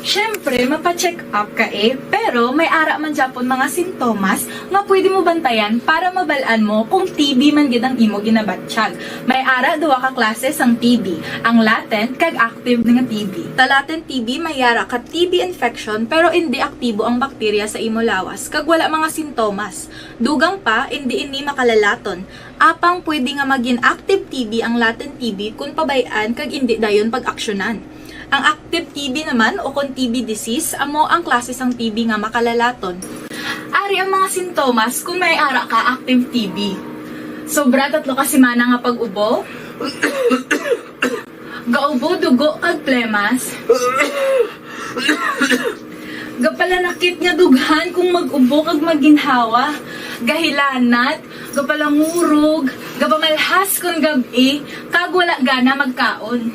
Siyempre, mapa-check up ka eh, pero may ara man gyapon mga sintomas nga pwede mo bantayan para mabal-an mo kung T B man gid ang imo ginabatyag. May ara duha ka klase sang T B, ang latent kag active nga T B. Sa latent T B, may ara ka T B infection pero indi aktibo ang bakterya sa imo lawas kag wala mga sintomas. Dugang pa, indi ini makalalaton. Apang pwede nga magin active T B ang latent T B kon pabay-an kag indi dayon pag-aksyonan. Ang active T B naman, o kon T B disease, amo ang klase sang T B nga makalalaton. Ari ang mga sintomas kon may ara ka active T B. Sobra tatlo ka semana nga pag-ubo. Gaubo dugo kag plemas. Gapalanakit nga dughan kung mag-ubo kag maginhawa. Gahilanat, Gapalangurog, gapamalhas kon gab-i, kag wala gana magkaon.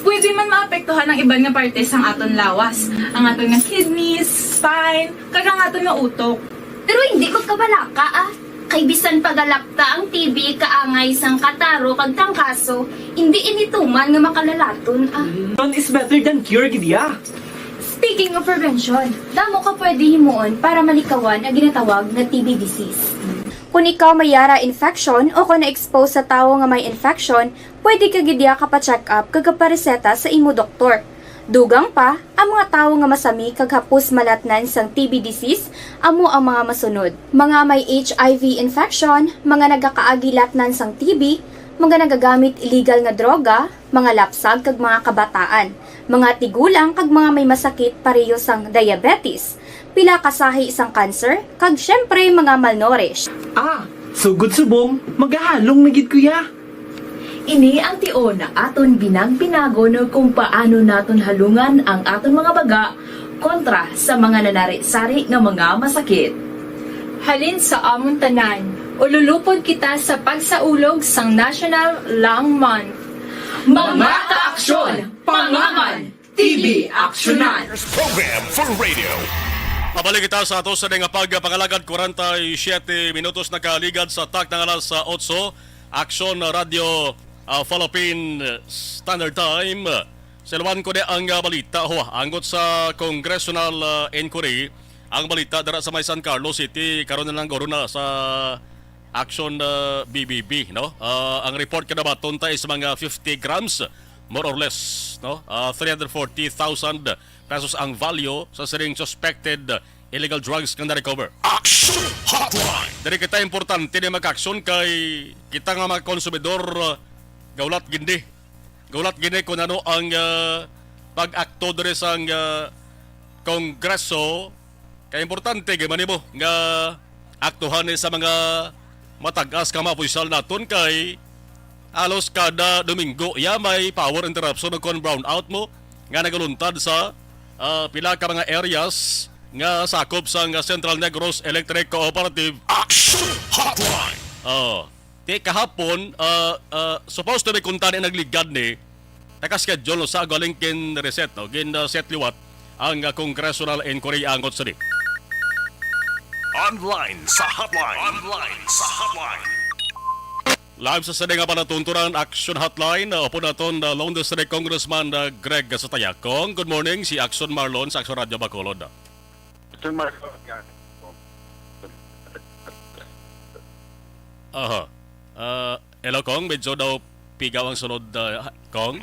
Pwede man maapektuhan ang iban nga parte sang aton lawas, ang aton nga kidneys, spine, kag ang aton nga utok. Pero hindi magkabalaka, ah. Kay bisan pagalapta ang T B kaangay sang kataro kag trangkaso, hindi ini tuman nga makalalaton, ah. Prevention is better than cure, gid ya. Speaking of prevention, damo ka pwede himuon para malikawan ang ginatawag nga T B disease. Kung ikaw may yara infection o kung na-expose sa tawo nga may infection, pwede ka gid ya kapacheck up kag kapareseta sa imo doktor. Dugang pa, ang mga tawo nga masami kag hapos malatnan sang T B disease amo ang mga masunod: mga may H I V infection, mga nagakaagi latnan sang T B, mga nagagamit illegal nga droga, mga lapsag kag mga kabataan, mga tigulang kag mga may masakit pareho sang diabetes, pila ka sahi sang cancer, kag syempre mga malnourished. Ah, sugod subong, magahalong na gid ko ya. Ini ang tion aton binag-binagon kung paano naton halungan ang aton mga baga kontra sa mga nanari-sari nga mga masakit. Halin sa amon tanan, ululupod kita sa pagsaulog sang National Lung Month. Mga kaaksyon, pangangan, T B aksyonan. Program for radio. Mabalik kita sa ato sa nga pagpangalagad, kwarenta y siyete minutos nakaligad sa takna nga alas sa otso. Aksyon Radio, ah, Philippine Standard Time. Silawan ko ni ang, ah, balita, ho, angot sa congressional, ah, inquiry. Ang balita dira sa may San Carlos City, karon na lang guro na sa Action, ah, B B B, no? Ah, ang report kinabaton ta is mga fifty grams, more or less, no? Ah, three hundred forty thousand pesos ang value sa sining suspected illegal drugs nga na-recover. Action Hotline. Diri kita importante ni mag-action kay kita nga mga konsumidor, ah, gaulat gindi. Gaulat gindi kung ano ang, ah, pag-akto diri sang, ah, Kongreso. Kay importante gid man nimo nga aktuhan ni sa mga matag-as ka mga opisyal naton kay halos kada Domingo ya may power interruption o kon brownout mo nga nagaluntad sa, ah, pila ka mga areas nga sakop sang Central Negros Electric Cooperative. Action Hotline. Oh. Ti kahapon, ah, ah, supposed to be kuntani nagligad ni, naka-schedule sa galing kin reset, no? Gin, ah, set liwat ang, ah, congressional inquiry angot sa di. Online sa hotline. Online sa hotline. Live sa sini nga palatuntunan, Action Hotline, uh, upod naton, uh, Lone District Congressman, uh, Greg Satayakong. Good morning, si Action Marlon sa Action Radio Bacolod. Action Marlon, yeah. Aha. Uh, hello, Kong. Medyo daw pigaw ang sulod, uh, Kong.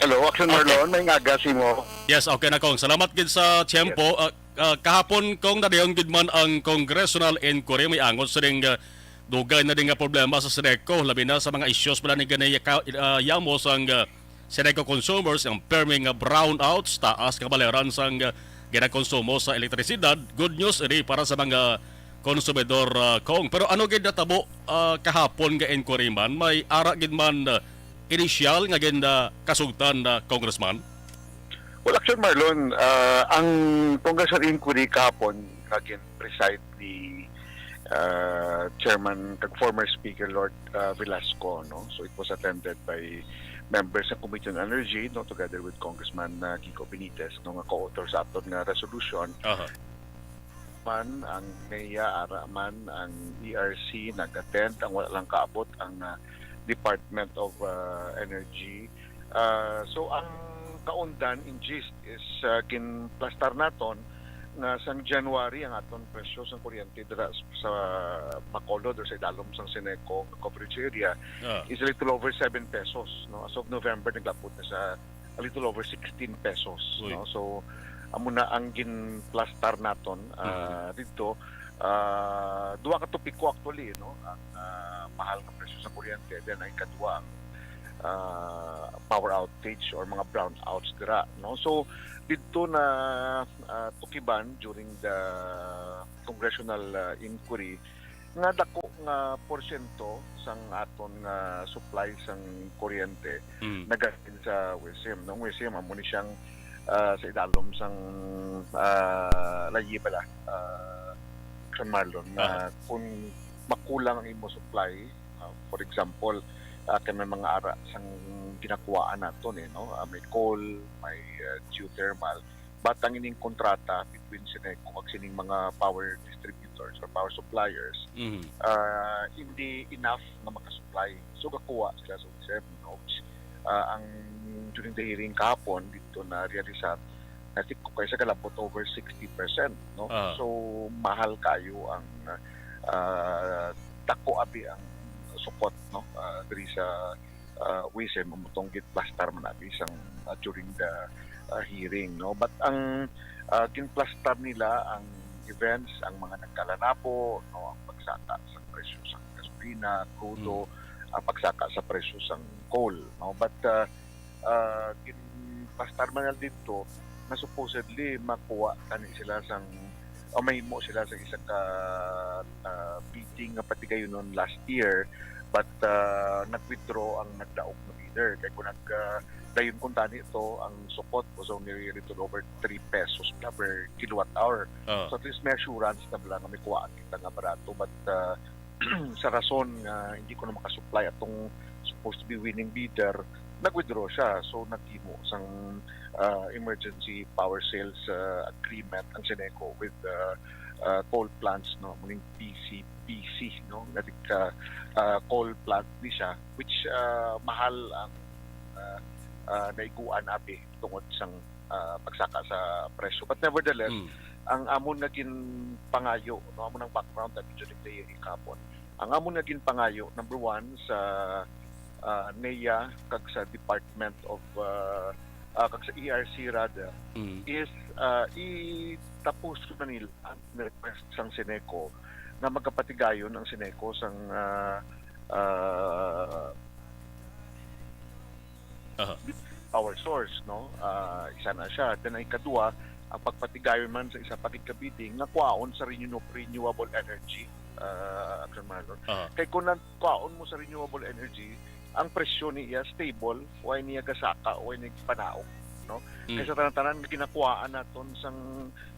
Hello, Action Okay. Marlon. May ngaga si mo. Yes, okay na, Kong. Salamat gid sa tiyempo. Yes. Uh, uh, kahapon, Kong, nadayon gid man ang congressional inquiry. May angot sining, uh, dugay na din nga problema sa Seneco, labi na sa mga issues pala ni gani ka, ah, yamo sang, ah, Seneco consumers ang permi nga brownouts, taas nga baleran sang, ah, ginakonsumo sa elektrisidad. Good news ini para sa mga konsumidor, ah, Kong. Pero ano gid natabo, ah, kahapon nga inquiry man? May ara gid man, ah, inisyal nga gin, ah, kasugtan na Congressman? Well, Action Marlon, ah, ang congressional inquiry kahapon nga gin-preside ni, ah, Chairman kag former Speaker Lord, ah, Velasco, no? So it was attended by members sa Committee on Energy, no, together with Congressman, ah, Kiko Benitez, no, nga co-author sa aton nga resolution. Aha. Man ang meya, ara man ang E R C nag-attend, ang wala lang kaabot ang, ah, Department of, ah, Energy. Ah, so ang kaundan in gist is, ah, ginplastar naton nga sang January ang aton presyo sang kuryente dira s-, sa Bacolod or sa idalom sang Seneco coverage area Ah. is a little over seven pesos, no? As of November, naglabot na sa a little over sixteen pesos, Uy. no? So, amo na ang ginplastar naton, ah, Mhm. didto. Ah, duha ka topiko actually, no? Ang, ah, mahal nga presyo sa kuryente, then ang ikaduha ang, ah, power outage or mga brownouts dira, no? So, didto na, ah, tukiban during the congressional, ah, inquiry nga dako nga porsyento sang aton nga supply sang kuryente Mm. nagahin sa WESM, no? Ang WESM amo ni siyang, ah, sa idalom sang, ah, layi bala, ah, San Marlon, nga Aha. kung makulang ang imo supply. Ah, for example, ah, kay may mga ara sang ginakuhaan naton, eh, no? Ah, may coal, may, ah, geothermal. But ang ining kontrata between Seneco kag sining mga power distributors or power suppliers, Mhm. ah, hindi enough nga makasupply. So, gakuha sila sa WESM, no? Which, ah, ang, during the hearing kahapon, dito na realisar, I think, kung kaysa kalabot over sixty percent, no? Ah. So, mahal kayo ang, ah, dako abi ang sukot, no? Ah, diri sa, ah, WESM, umutong git plastar man abi sang, ah, during the, ah, hearing, no? But ang, ah, ginplastar nila ang events, ang mga nagkalanabo, no? Ang pagsaka sa presyo sa gasolina, krudo, Mm. ang pagsaka sa presyo sa coal, no? But, ah, ah, ginplastar man nila dito na supposedly makuha tani sila sang, o mahimo sila sa isa ka, ah, bidding nga patigayunon last year, but, ah, nag-withdraw ang nagdaog nga bidder. Kay kung nag, ah, dayon kung tani to, ang sukot was only little over three pesos na per kilowatt hour. Ah. So at least may assurance na bala nga may kuhaan kita nga barato. But, ah, sa rason nga hindi ko na makasupply atong supposed to be winning bidder, nag-withdraw siya. So, naghimo sang, ah, emergency power sales, ah, agreement ang Seneco with, ah, ah, coal plants, no, muning P C P C, no, nga di ka, ah, coal plant ni siya, which, ah, mahal ang, ah, ah, naiguan abi tungod sang, ah, pagsaka sa presyo. But nevertheless, Mm. ang amon nga ginpangayo, no, amon ang background that during the hearing kahapon. Ang amon nga ginpangayo, number one, sa, ah, NEA kag sa Department of, ah, ah, kag sa E R C rather, Mm. is, ah, itapos na nila ang request sang Seneco nga magapatigayon ang Seneco sang, ah, ah, Aha. power source, no? Ah, isa na siya. Then ang ikadua, ang pagpatigayon man sa isa pa gid ka bidding nga kwaon sa renew-, renewable energy, ah, Action Marlon. Aha. Kay kung nagkwaon mo sa renewable energy, ang presyo niya stable, way niya gasaka, way niya panaog, no? Mm. Kay sa tanan-tanan nga ginakuhaan naton sang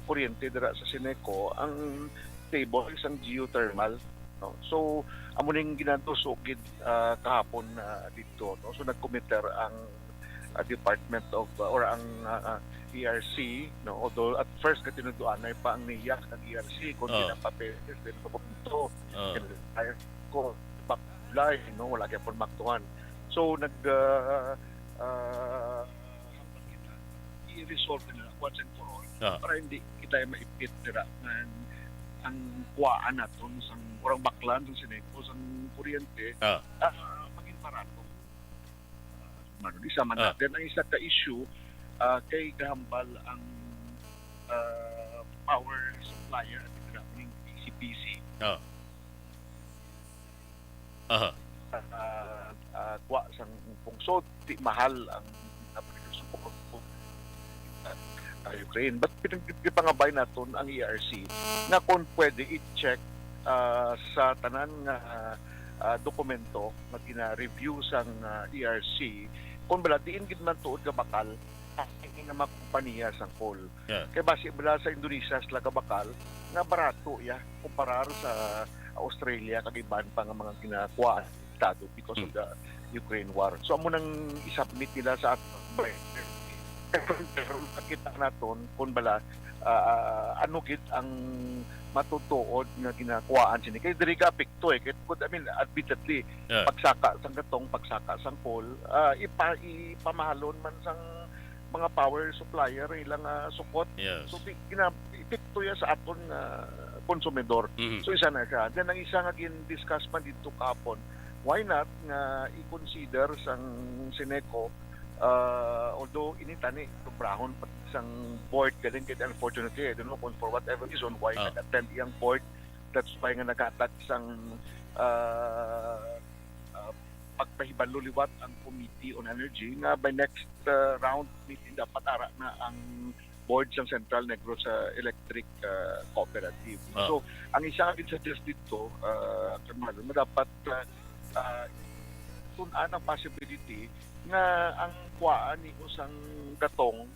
kuryente dira sa Seneco, ang stable sang geothermal, no? So, amo ning ginaduso gid, ah, kahapon, ah, dito, no? So, nag-committer ang, ah, Department of, ah, or ang, ah, ah, E R C, no? Although at first, katinuduanay pa ang NEA kag E R C, kung Oh. di na papeles, then sa komento, Oh. ko, back July, no? Wala gyapon maktuhan. So, nag, ah, ah, hambal kita, i-resolve na once and for all Ah. para hindi kita maipit dira nga ang kuwaan naton sang urang baklan sang Seneco sang kuryente, Ah. ah, maging barato. Ah, man, isa man Ah. na. Then, ang isa ka issue, ah, kay gahambal ang, ah, power supplier at dira ning P C P C. Ah. Aha. Ah, ah, kuha sang pungsod, di mahal ang, ah, presyo sa pungsod, ah, ah, Ukraine. But pinag-, ipangabay naton ang E R C nga kung pwede i-check, ah, sa tanan nga, ah, dokumento nga gina-review sang, ah, E R C, kung bala diin gid man tuod nga bakal ang mga kompanya sang coal. Yeah. Kay basi bala sa Indonesia sila gabakal nga barato ya kumparar sa Australia kag iban pa nga mga ginakuhaan estado because of Hmm. the Ukraine war. So, amo nang i-submit nila sa aton. Pero nakita naton kung bala, ah, ano gid ang matutuod nga ginakuhaan sini. Kay diri ga apekto, eh. Kay, I mean, admittedly, Yeah. pagsaka sang gatong, pagsaka sang coal, ah, ipa-, ipamahalon man sang mga power supplier ilang, ah, sukot. Yes. So, di, gina-, epekto ya sa aton nga konsumidor. Mhm. So, isa na siya. Then, ang isa nga gin-discuss man dito kahapon, why not nga i-consider sang Seneco, ah, although ini tani, sobrahon pa sang board, galing kay unfortunately, I don't know kung for whatever reason, why Ah. nag-attend iyang board, that's why nga naghatag sang, ah, ah, pagpahibalo liwat ang Committee on Energy nga by next, ah, round meeting dapat ara na ang board sang Central Negros, ah, Electric, ah, Cooperative. Ah. So, ang isa nga gin-suggest dito, ah, Carmelo, na dapat, ah, ah, tun-an ang possibility nga ang kuwaan ni usang gatong,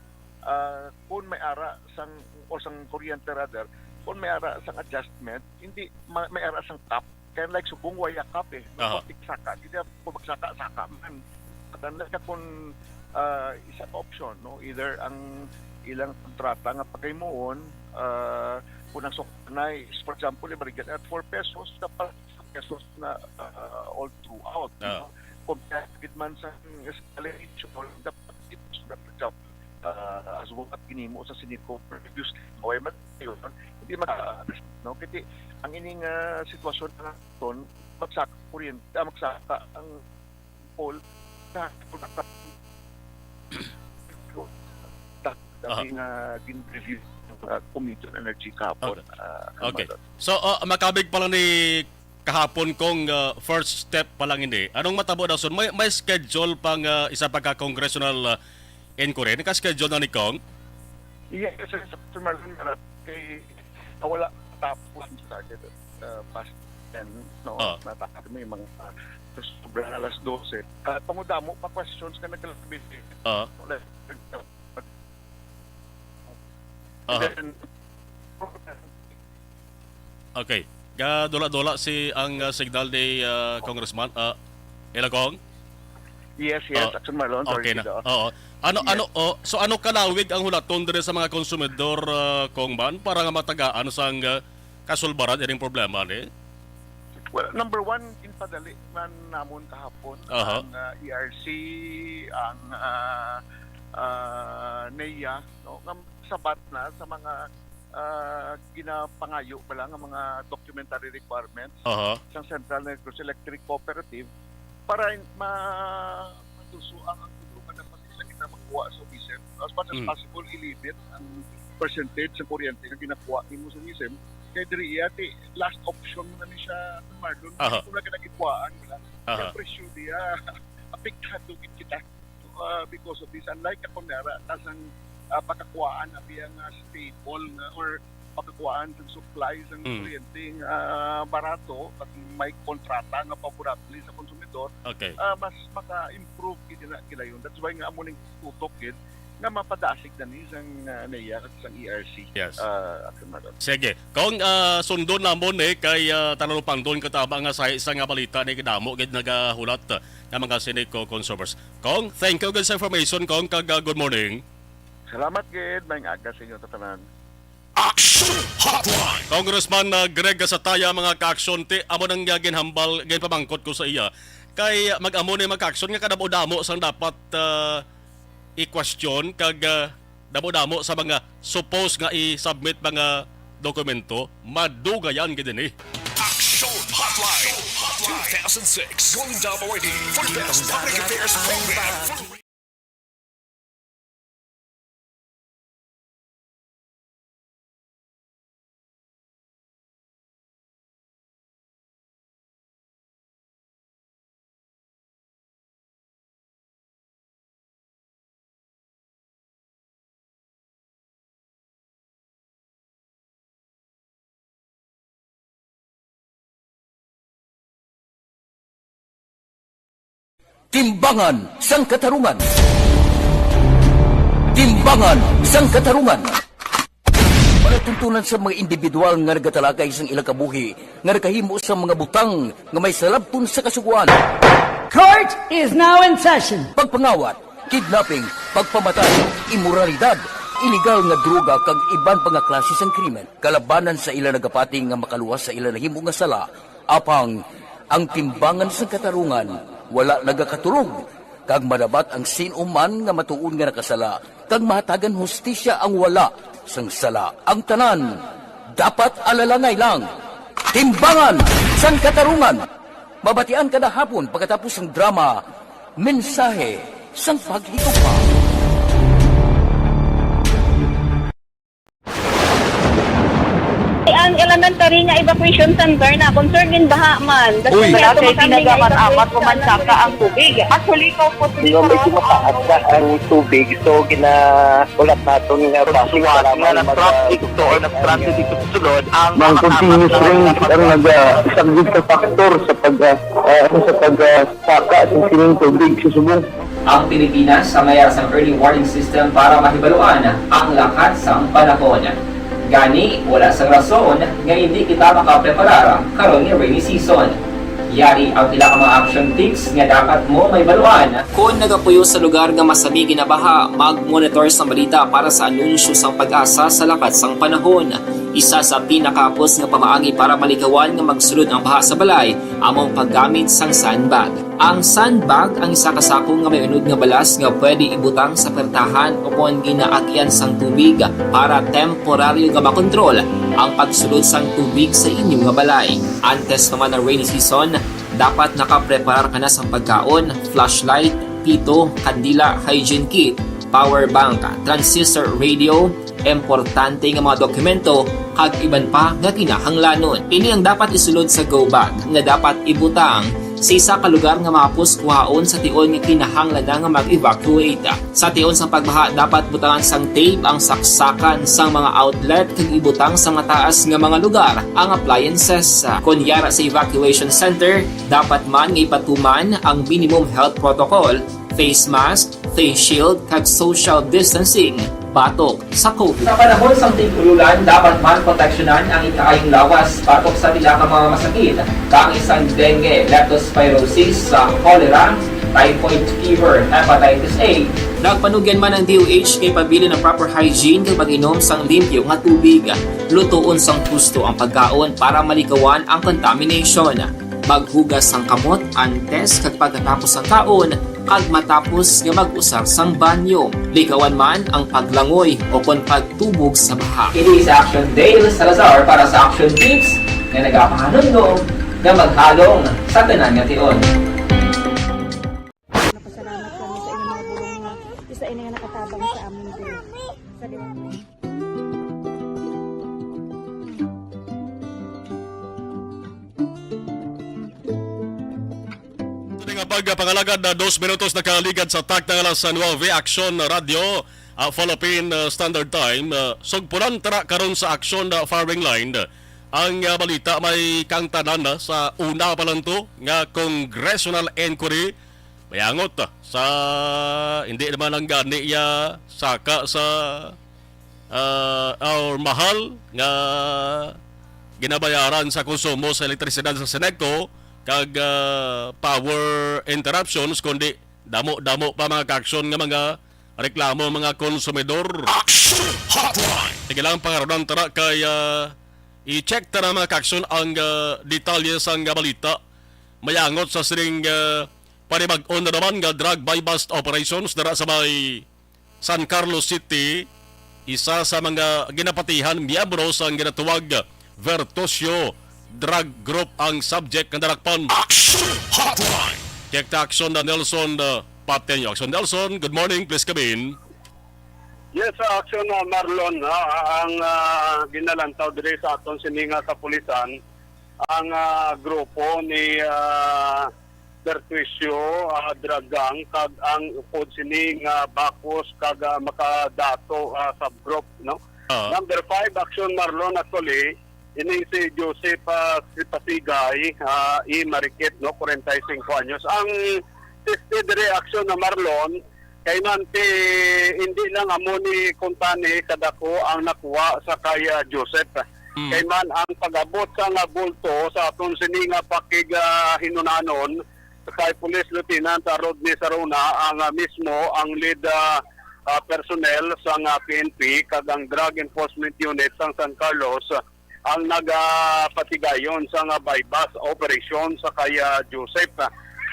ah, kung may ara sang, o sang kuryente rather, kung may ara sang adjustment, hindi ma-, may ara sang cap, Kaya like subong wa yakap eh. Aha. Kung saka, di na po magsaka-saka man. At unlike na kung, ah, isa ka option, no? Either ang ilang kontrata nga pagkaimuon, ah, kung ang suknay, for example, ibarigyan at four pesos, dapat four pesos na, ah, all throughout, Ah. no? Kung gid man sa escalation, dapat ito sa, for example, ah, as what ginimo sa Sinico previously, maway man yun, hindi maka-, no? Kasi ang ining, ah, sitwasyon na ton, magsaka kuryente, ah, magsaka ang pole sa Aha. dati nga gin-review ng, ah, Committee on Energy kahapon, Okay. ah, Okay. Madam. So, uh, makabig pa lang ni kahapon kung, uh, first step pa lang ini. Anong matabo daw, son? May, may schedule pang, uh, isa pa ka congressional, uh, inquiry? Naka-schedule na ni Kong? Yes, sir. Sa Marlon, uh, kay, ah, wala tapos sa target, uh, past ten, no? Ah. Natapos may mga, uh, sobra na alas dose. Ah, tungod damo pa questions nga nagkalabit. Ah. Wala. And Aha. then, Okay. Gadula-dula si ang, uh, signal ni, uh, Congressman, uh, Ilagong? Yes, yes, Oh, Action Marlon, sorry, okay na. Sido. Oo. Ano, Yes. ano, oh, so ano kalawig ang hulaton diri sa mga konsumidor, uh, Kong Man, para nga matagaan sang, uh, kasulbaran ining problema ni? Well, number one, ginpadali man namon kahapon Aha. ang, uh, E R C, ang, uh, uh, NEA, no, nga sabat na sa mga, ah, ginapangayo bala nga mga documentary requirements Aha. sang Central Negros Electric Cooperative para in-, ma-, matuso ang, ang tulo nga dapat sila kita makuha sa WESM. As much as Mm. possible, i-limit ang percentage sa kuryente nga ginakuha nimo sa WESM. Kay diri, iya, ti, last option mo na ni siya, Marlon. Aha. Kung na ka nagikuhaan, wala. Aha. Ang presyo diya, apektado gid kita. Uh, because of this, unlike ka kung nara, tas ang, uh, pagkakuhaan, abi ang, uh, stable nga, or pagkakuhaan sa supply sa Mm. kuryente, uh, barato, at may kontrata nga favorable sa konsumidor, Okay. uh, mas maka-improve gid na gilayon. That's why nga amo ning tutok gid nga mapadasig na ni sang, uh, NEA at sang E R C. Yes. Uh, at sa mga Sige. Kung, ah, sundon namon ni kay, ah, Tanalupangdon kataba nga sa isa nga balita ni kadamo gid nagahulat, ah, nga mga Sinico consumers. Kong, thank you gid sa information, Kong, kag, ah, good morning. Salamat gid, maayong aga sa inyo tatanan. Action Hotline. Congressman, ah, Greg Gasataya, mga ka-aksyon, ti amo nang, ah, ginhambal, ginpamangkot ko sa iya. Kay mag-amo ni mga ka-aksyon nga kadamo-damo sang dapat, ah, i-question kag, ah, damo-damo sa mga supposed nga i-submit mga dokumento, madugayan gid ini. Action Hotline, two thousand six, Golden Dome awardee for the best public affairs program. Timbangan sang Katarungan. Timbangan sang Katarungan. Palatuntunan sa mga individual nga nagatalakay sang ilang kabuhi nga nakahimo sa mga butang nga may salabton sa kasugoan. Court is now in session. Pagpangawat, kidnapping, pagpamatay, imoralidad, iligal nga droga kag iban pa nga klase sang krimen kalabanan sa ila nagapati nga makaluwas sa ila nahimo nga sala. Apang ang timbangan sang katarungan wala nagakatulog, kag madabat ang sin-o man nga matuod nga nakasala, kag mahatagan hustisya ang wala sang sala. Ang tanan dapat alalangay lang. Timbangan sang Katarungan. Mabatian kada hapon pagkatapos sang drama, Mensahe sang Paghigugma. Ang elementary nga evacuation center na concern din baha man. Uy. Wala kay tinaga man amat ko man saka ang tubig. Actually, ko po Nga may tumataas na ang tubig, so ginaulat naton nga balik Suwat nga nag-traffic to or nag-transit dito sa sulod ang Mga continuous rain ang naga-, isa gid ka factor sa pag, ah, ah, sa pag, ah, saka sa sining tubig sa subong. Ang Pilipinas sa mayar sang early warning system para mahibaluan ang lakat sang panahon. Gani, wala sang rason nga hindi kita makapreparar karon nga rainy season. Yari ang pila ka mga action tips nga dapat mo mahibaluan. Kon nagapuyo sa lugar nga masami ginabaha, mag-monitor sang balita para sa anunsyo sang PAGASA sa lakat sang panahon. Isa sa pinakahapos nga pamaagi para malikawan nga magsulod ang baha sa balay amo ang paggamit sang sandbag. Ang sandbag ang isa ka sako nga may unod nga balas nga pwede ibutang sa pertahan o kon ginaagian sang tubig para temporaryo nga makontrol ang pagsulod sang tubig sa inyo nga balay. Antes pa man ang rainy season, dapat nakapreparar ka na sang pagkaon, flashlight, pito, kandila, hygiene kit, power bank, transistor radio, importante nga mga dokumento, kag iban pa nga kinahanglanon. Ini ang dapat isulod sa go bag nga dapat ibutang sa isa ka lugar nga mahapos kuhaon sa tion nga kinahanglan na nga mag-evacuate. Sa tion sang pagbaha, dapat butangan sang tape ang saksakan sang mga outlet kag ibutang sa mataas nga mga lugar ang appliances. Kon yara sa evacuation center, dapat man nga ipatuman ang minimum health protocol, face mask, face shield, kag social distancing batok sa COVID. Sa panahon sang tig-ululan, dapat man proteksyonan ang ikaayong lawas batok sa pila ka mga masakit, kaangay sang dengue, leptospirosis, sa cholera, typhoid fever, hepatitis A. Nagpanugyan man ang D O H kay pabilin ang proper hygiene kag pag-inom sang limpyo nga tubig. Lutoon sang husto ang pagkaon para malikawan ang contamination. Maghugas sang kamot antes kag pagkatapos sang kaon, kag matapos nga mag-usar sang banyo. Likawan man ang paglangoy o kon pagtubog sa baha. Ini si Action Dale Salazar para sa Action Tips nga nagapahanumdom nga maghalong sa tanan nga tion. Napasalamat kami sa inyong mga guro nga isa ini nga nakatabang sa amin diri sa liwanag. Ito nga pagpangalagad na dos minutos nakaligad sa takna nga alas nuebe, Aksyon Radio, ah, Philippine, ah, Standard Time. Ah, sugpunan tara karon sa Aksyon, ah, Firing Line. Ang, ah, balita may kang tanan na sa una pa lang to nga congressional inquiry. Mayangot, ah, sa hindi naman lang gani ya saka sa, ah, or mahal nga ginabayaran sa konsumo sa elektrisidad sa Senegco kag, ah, power interruptions, kundi damo-damo pa mga kaaksyon nga mga reklamo mga konsumidor. Action Hotline. Sige lang, pangaronan tara kay, ah, i-check ta na mga kaaksyon ang, ah, detalye sang, ah, balita. Mayangot sa sining, ah, panibag-on na naman nga drug buy-bust operations dira sa may San Carlos City, isa sa mga ginapatihan miyembro sang ginatuwag Vertusio Drug Group ang subject nga nadakpan. Action Hotline. Check ta, Action na Nelson, uh, Patenyo. Action Nelson, good morning. Please come in. Yes, uh, Action, uh, Marlon, uh, ang, uh, ginalantaw diri sa aton sini nga kapulisan, ang, ah, grupo ni, ah, Bertucio, ah, Drug Gang kag ang upod sini nga Bacos kag, ah, Makadato, ah, subgroup, no? Ah. Number five, Action Marlon, actually, ini si Joseph, ah, si Pasigay, ah, E. Marikit, no, forty-five anyos. Ang safety reaction na Marlon, kay man ti, hindi lang amo ni kuntani kadako ang nakuha sa kay, ah, Joseph. Mm. Kay man ang pag-abot sa nga bulto sa aton sini nga pakig, ah, hinunanon kay Police Lieutenant, ah, Rodney Saruna ang, ah, mismo ang lead, ah, ah, personnel sa nga P N P kag ang Drug Enforcement Unit sang San Carlos, ah, ang nagapatigayon sa nga buy-bust operation sa kay, ah, Joseph.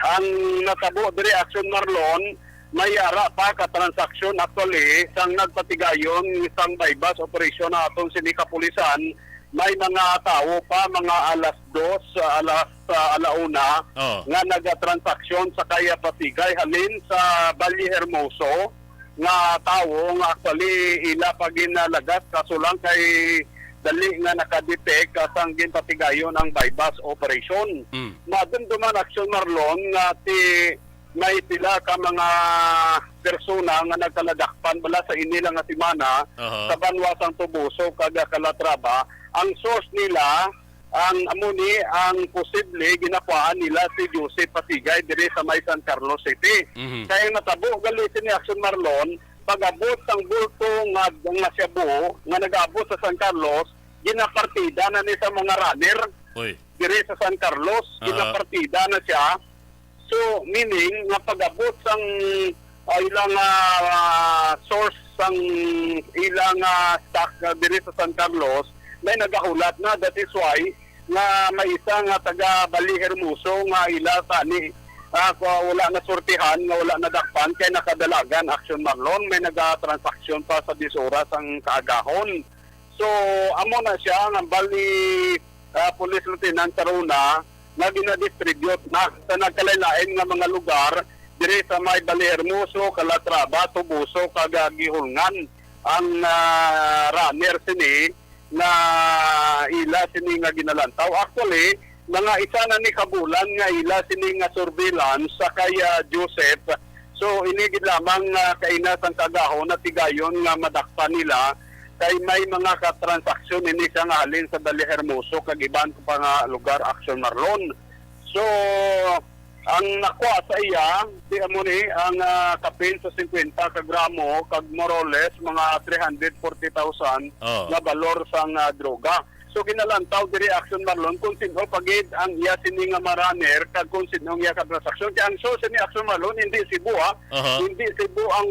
Ang natabo diri, Action Marlon, may ara pa ka transaksyon actually sang nagpatigayon sang buy-bust operation na aton sini kapulisan. May mga tawo pa, mga alas dos, ah, alas, ah, ala una, Oh. nga nagatransaksyon sa kay, ah, Pasigay halin sa Valle Hermoso nga tawo nga actually ila pa ginalagas kaso lang kay dali nga nakadetect sang ginpatigayon ang buy-bust operation. Mm. Madumduman, Action Marlon, nga ti may pila ka mga persona nga nagkaladakpan bala sa ini lang nga semana Aha. sa banwa sang Toboso kag Calatrava. Ang source nila, ang amo ni ang posible ginakuhaan nila si Joseph Pasigay diri sa may San Carlos City. Mhm. Kay natabo gali sini, Action Marlon, pag-abot sang bulto nga, nga shabu nga nag-abot sa San Carlos, ginapartida na ni sa mga runner Oy. diri sa San Carlos, Ah. ginapartida na siya. So, meaning nga pag-abot sang, ah, ilang, ah, source sang ilang, ah, stock, ah, diri sa San Carlos, may nagahulat na. That is why nga may isa nga taga Bali Hermoso nga ila tani, ah, kwa-, wala nasurtihan, nga wala nadakpan kay nakadalagan, Action Marlon. May nagatransaksyon pa sa diyes oras ang kaagahon. So, amo na siya nga bali, ah, Police Lieutenant Saruna nga ginadistribute na sa nagkalain-lain nga mga lugar diri sa may Bali Hermoso, Calatrava, Toboso, kag, ah, Guihulngan ang, ah, runner sini nga ila sini nga ginalantaw. Actually, mga isa na ni kabulan nga ila sini nga surveillance sa kay, ah, Joseph. So, ini gid lamang nga kaina sang kagahon na tigayon nga madakpan nila kay may mga katransaksyon ini siya nga halin sa Bali Hermoso kag iban pa nga lugar, Action Marlon. So, ang nakuha sa iya, di amo ni ang, ah, kapin sa singkwenta ka gramo kag more or less mga three hundred forty thousand Oh. nga balor sang, ah, droga. So, ginalantaw diri, Action Marlon, kung sin-o pa gid ang iya sini nga marunner kag kung sin-o ang iya katransaksyon. Kaya ang source ni Action Marlon, hindi Cebu, ha? Aha. Hindi Cebu ang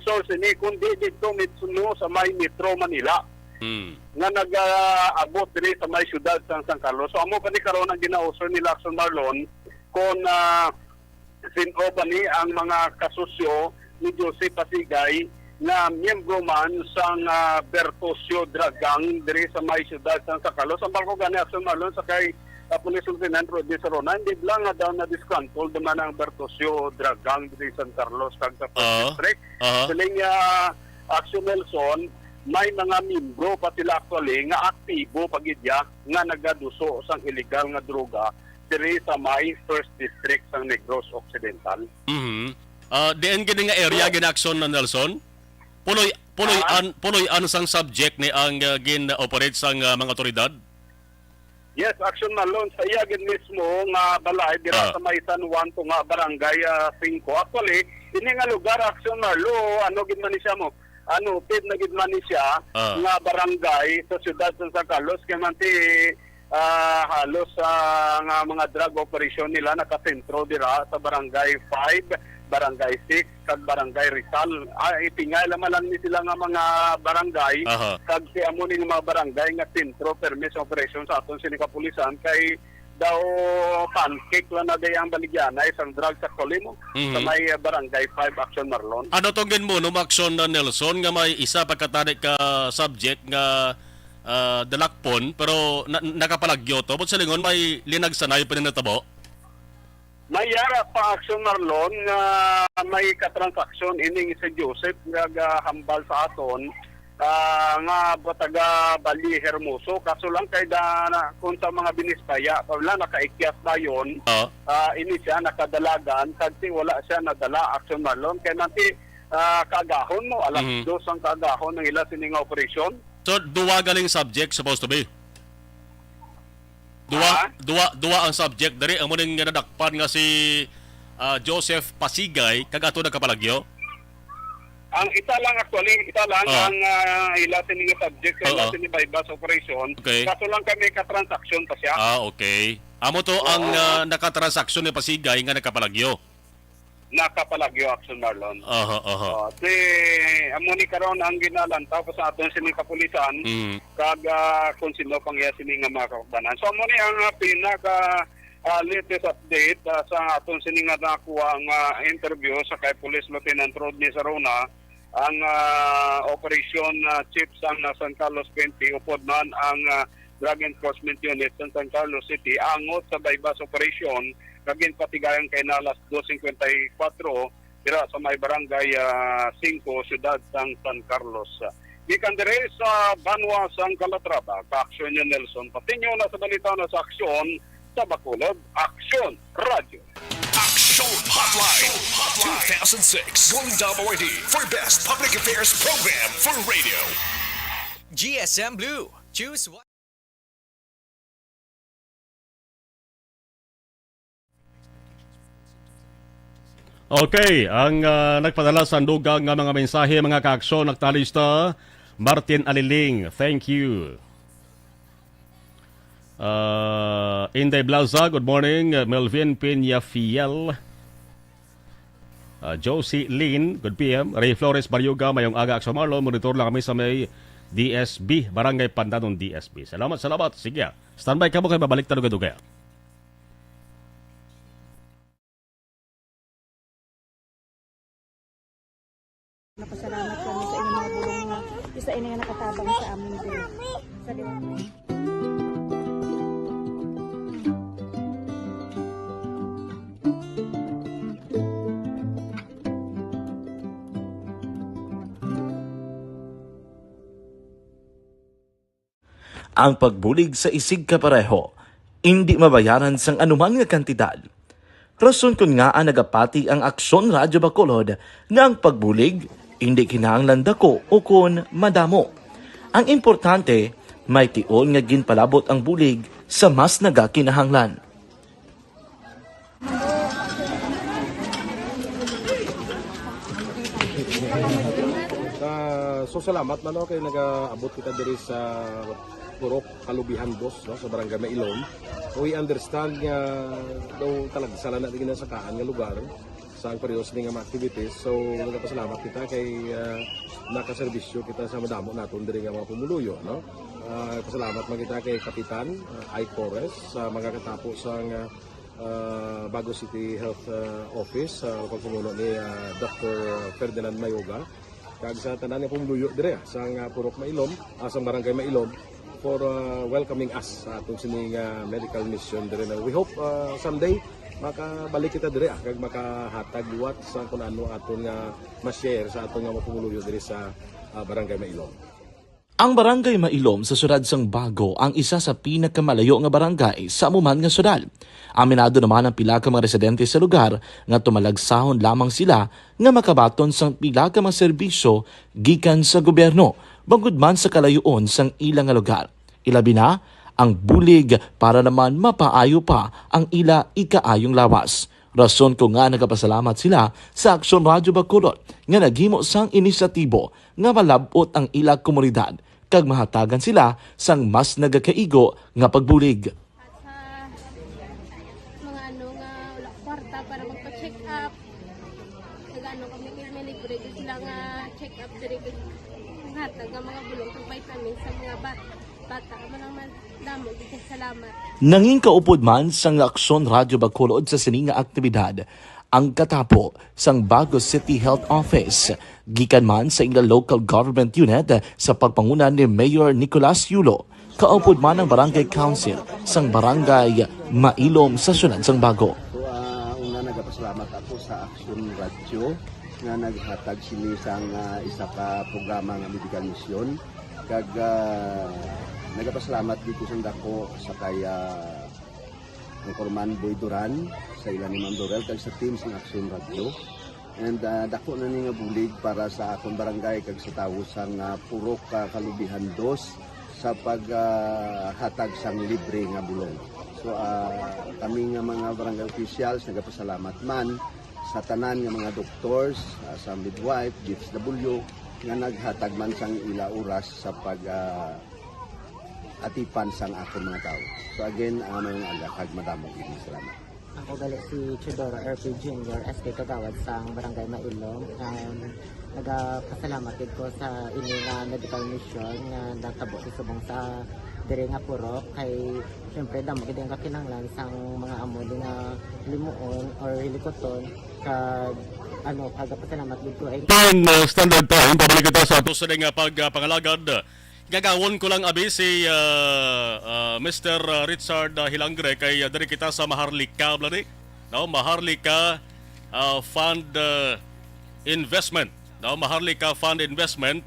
source ni, kundi dito mismo sa may Metro Manila Hmm. nga nag-abot diri sa may siyudad sang San Carlos. So, amo pa ni karon ang ginausol nila, Action Marlon, kung, ah, sin-o ba ni ang mga kasusyo ni Joseph Pasigay nga miyembro man sang, ah, Bertosio Drug Gang diri sa may siyudad sang San Carlos. Ang barko gani, Action Marlon, sa kay, ah, Police Lieutenant Rodney Sarona, hindi lang nga daw na-disgruntled naman ang Bertosio Drug Gang diri sa San Carlos kag sa First Oo. District. Aha. Siling niya, Action Nelson, may mga miyembro pa sila actually nga aktibo pa gid ya nga nagaduso sang illegal nga droga diri sa may First District sang Negros Occidental. Mhm. Ah, diin gini nga area So, gin-action na, Nelson? Puloy, puloy-an, Ah? puloy-an sang subject ni ang, ah, gin-operate sang, ah, mga otoridad? Yes, Action Marlon, sa iya gid mismo nga balay dira Ah. sa may San Juan Tunga, Barangay, ah, Cinco. Actually, ini nga lugar, Action Marlo, ano gid man ni siya mo? Ano, pid na gid man ni siya Ah. nga barangay sa siyudad sa San Carlos, kay man ti ah, halos, ah, nga mga drug operation nila nakasentro dira sa Barangay five, Barangay six, kag Barangay Rizal. Ah, itingay lamang lang ni sila nga mga barangay, Aha. kag si amo ni nga mga barangay nga sentro permi sa operasyon sa aton sini kapulisan, kay daw pancake lang na day ang baligyanay sang drugs sa Colimo, Mhm. sa may, ah, Barangay five, Action Marlon. Ano tong ginmuno, Action na Nelson, nga may isa pa katani ka subject nga ah, dalakpon, pero na-, nakapalagyo to. But sa lingon, may linagsanay pa na natabo? May yara pa, Action Marlon, nga may katransaksyon ining si Joseph nga gahambal sa aton, ah, nga taga Bali Hermoso. Kaso lang kay da, na, kung sa mga binisbaya, wala nakaikyas dayon, Oo. ah, ini siya nakadalagan, kag ti wala siya nadala, Action Marlon. Kay man ti, ah, kaagahon mo, alas Mhm. dos ang kaagahon ng ila sini nga operasyon. So, duwa galing subject supposed to be? Duwa, Ha? duwa, duwa ang subject diri. Amo ning nadakpan nga si, ah, Joseph Pasigay kag ato nagkapalagyo? Ang isa lang actually, isa lang Ah. ang, ah, ila sini nga subject sa ila Oo. sini buy-bust operation. Okay. Kaso lang kami ka-transaction pa siya. Ah, okay. Amo to ang, Oo. ah, nakatransaksyon ni Pasigay nga nagkapalagyo? Nakapalagyo, Action Marlon. Aha, aha. Oh, si, amo ni karon ang ginalantaw pa sa aton sini kapulisan, Mm. kag, ah, kung sino pang iya sini nga mga kakubanan. So, amo ni ang, ah, pinaka, ah, latest update, ah, sa aton sini nga nakuha nga interview sa kay Police Lieutenant Rodney Saruna, ang, ah, operation, ah, chief sang, ah, San Carlos twenty, upod man ang, ah, Drug Enforcement Unit sa San Carlos City, angot sa buy-bust operation nga ginpatigayan kay na alas dos cincuenta y cuatro dira sa may barangay, ah, singko, siyudad sang San Carlos. Gikan diri sa banwa sang Calatrava, ka-aksyon ni Nelson Patiño na sa balita na sa aksyon sa Bacolod, Aksyon Radio. Action Hotline, two thousand six Golden Dome Awardee for Best Public Affairs Program for Radio. G S M Blue. Choose one. Okay, ang, ah, nagpadala sa dugang nga mga mensahe, mga kaaksyon, aktualista, Martin Aliling. Thank you. Ah, Inday Blaza, good morning. Melvin Peñafiel. Ah, Josie Lin, good P M. Ray Flores Baryoga, mayong aga, Aksyon Marlon. Monitor lang kami sa may D S B, Barangay Pandanon D S B. Salamat, salamat. Sige, standby kamo kay babalik ta dugay-dugay. Napasalamat kami sa inyong mga bulong nga isa ini nga nakatabang sa amin diri. Sa liwat. Ang pagbulig sa isigkapareho indi mabayaran sang anuman nga kantidad. Rason kon ngaa nagapati ang Aksyon Radyo Bacolod nga ang pagbulig indi kinahanglan dako ukon madamo. Ang importante, may tion nga ginpalabot ang bulig sa mas nagakinahanglan. Ah, so salamat man, no, kay nagaabot kita diri sa Purok Kalubihan Dos, no, sa Barangay Mailom. We understand nga daw talagsa lang na ginasakaan nga lugar sa ang periodo sini nga mga activities. So nagapasalamat kita kay, ah, nakaserbisyo kita sa madamo naton diri nga mga pumuluyo, no. Ah, pasalamat man kita kay Kapitan, ah, Ike Torres sa mga katapo sa nga ah, Bago City Health, ah, Office, sa pagpamuno ni, ah, Doktor Ferdinand Mayoga, kag sa tanan nga pumuluyo diri, ah, sang, ah, Purok Mailom, ah, sang Barangay Mailom, for, ah, welcoming us sa atong sini nga medical mission diri na. We hope, ah, someday makabalik kita diri, ah, kag makahatag liwat sa kun ano aton nga ma-share sa aton nga mga pumuluyo diri sa, ah, Barangay Mailom. Ang Barangay Mailom sa siyudad sang Bago ang isa sa pinakamalayo nga barangay sa amo man nga siyudad. Aminado naman ang pila ka mga residente sa lugar nga tumalagsahon lamang sila nga makabaton sang pila ka mga serbisyo gikan sa gobyerno, bangod man sa kalayoon sang ila nga lugar. Ilabi na ang bulig para naman mapaayo pa ang ila ikaayong lawas. Rason ko nga nagapasalamat sila sa Aksyon Radyo Bacolod nga naghimo sang inisyatibo nga malab-ot ang ila komunidad kag mahatagan sila sang mas nagakaigo nga pagbulig. At sa mga ano nga wala kwarta para magpa-check up, nag-ano kami, may libre din sila nga check up diri, kag hatag nga mga bulong kag vitamins sa mga bat-, bata. Amo lang man. Damo gid kay salamat. Nangin kaupod man sang Aksyon Radyo Bacolod sa sini nga aktibidad ang katapo sang Bago City Health Office, gikan man sa ila local government unit sa pagpanguna ni Mayor Nicolas Yulo, kaupod man ang Barangay Council sang Barangay Mailom sa siyudad sang Bago. So, ah, una, nagapasalamat ako sa Aksyon Radyo nga naghatag sini sang, ah, isa ka programa nga medical mission. Kag, ah, nagapasalamat gid ko sang dako sa kay, ah, Anchorman Boy Duran, sa ila ni Ma'am Dorel, kag sa team sang Aksyon Radyo. And, ah, dako na ni nga bulig para sa akon barangay kag sa tawo sang, ah, Purok, ah, Kalubihan Dos sa pag, ah, hatag sang libre nga bulong. So, ah, kami nga mga barangay officials nagapasalamat man sa tanan nga mga doctors, ah, sa midwife, D S W, nga naghatag man sang ila oras sa pag, ah, atipan sang akon mga tawo. So again, ah, mayong aga kag madamo gid nga salamat. Ako gali si Teodoro R P Junior, S K Kagawad sang Barangay Mailom. Um, nagapasalamat gid ko sa ini nga medical mission nga natabo sa subong sa diri nga purok kay siyempre damo gid ang kakinahanglan sang mga amo di nga limuon or hilikuton kag ano, kagapasalamat gid ko ay Time, uh, standard time. Pabalik kita sa ato sa nga pag, uh, pangalagad. Gagawon ko lang abi si, uh, uh, Mister Richard, uh, Hilangre kay, uh, diri kita sa Maharlika, Bladi. No, Maharlika, uh, Fund, uh, Investment. No, Maharlika Fund Investment.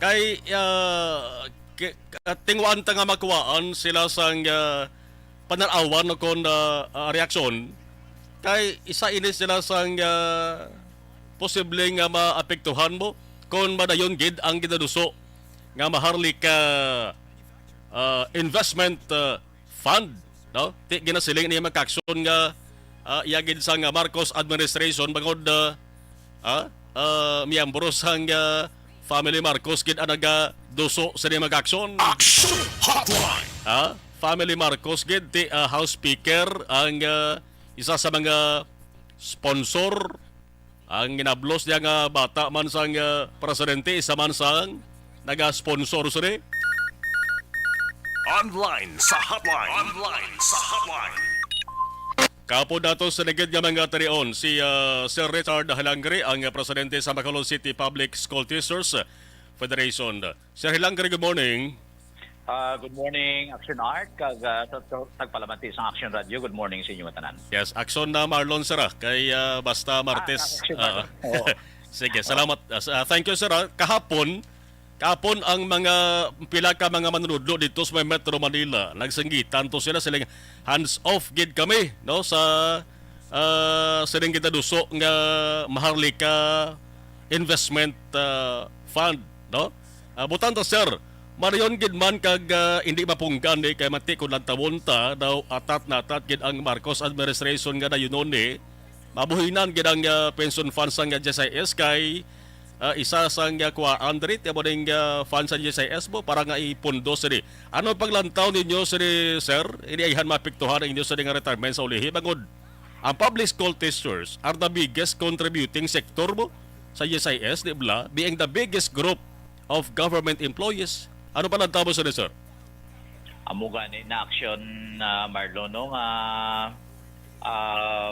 Kay, uh, ki-, katingwaan ta nga makuhaan sila sang, ah, panar-awan o kon, ah, ah, reaksyon, kay isa ini sila sang, ah, posible nga maapektuhan mo kon madayon gid ang ginaduso nga Maharlika, ah, Investment, ah, Fund, no? Ti ginasiling niya magkaaksyon nga ah, iya gid sang, ah, Marcos administration bangod, ah, ah, ah, miyembro sang, ah, family Marcos gid ang nagaduso sa mga aksyon. Action Hotline! Ah, family Marcos gid ti, ah, House Speaker ang, ah, isa sa mga sponsor ang ginablos niya nga bata man sang, ah, presidente, isa man sang naga-sponsor sini. Online sa hotline. Online sa hotline. Kapo dato sa ligid nga mga tarion, si, ah, Sir Richard Halangre, ang, ah, presidente sa Bacolod City Public School Teachers Federation. Sir Hilangre, good morning. Ah, good morning, Action Art, kag, ah, sa, sa, nagpalamati sa Action Radio. Good morning sa inyo tanan. Yes, Action na Marlon, sir, ah, kay, ah, basta Martes. Action Ah, Marlon. Oo. Sige, salamat. Ah, sa- ah, thank you, sir, ah. Kahapon, kahapon ang mga pila ka mga manunudlo dito sa may Metro Manila, nagsinggitan to sila, siling, "Hands off gid kami, no, sa, ah, siling kita duso nga Maharlika Investment, ah, Fund," no? Ah, butang ta, sir, marayon gid man kag, ah, hindi mapunggan ni kay mati kung lantawon ta daw atat na atat gid ang Marcos administration nga nayunon ni mabuhinan gid ang, ah, pension fund sang G S I S kay, ah, isa sang, ah, kuwaan diri ti amo ning, ah, fund sa G S I S mo para nga ipundo sini. Ano paglantaw ninyo sini, sir? Ini ayhan maapektuhan ang inyo sini nga retirement sa ulihi bangod ang public school teachers are the biggest contributing sector mo sa G S I S, di bala? Being the biggest group of government employees. Ano pa lang tabo sa ni, sir? Amo gani na aksyon, ah, Marlon, no, nga, ah,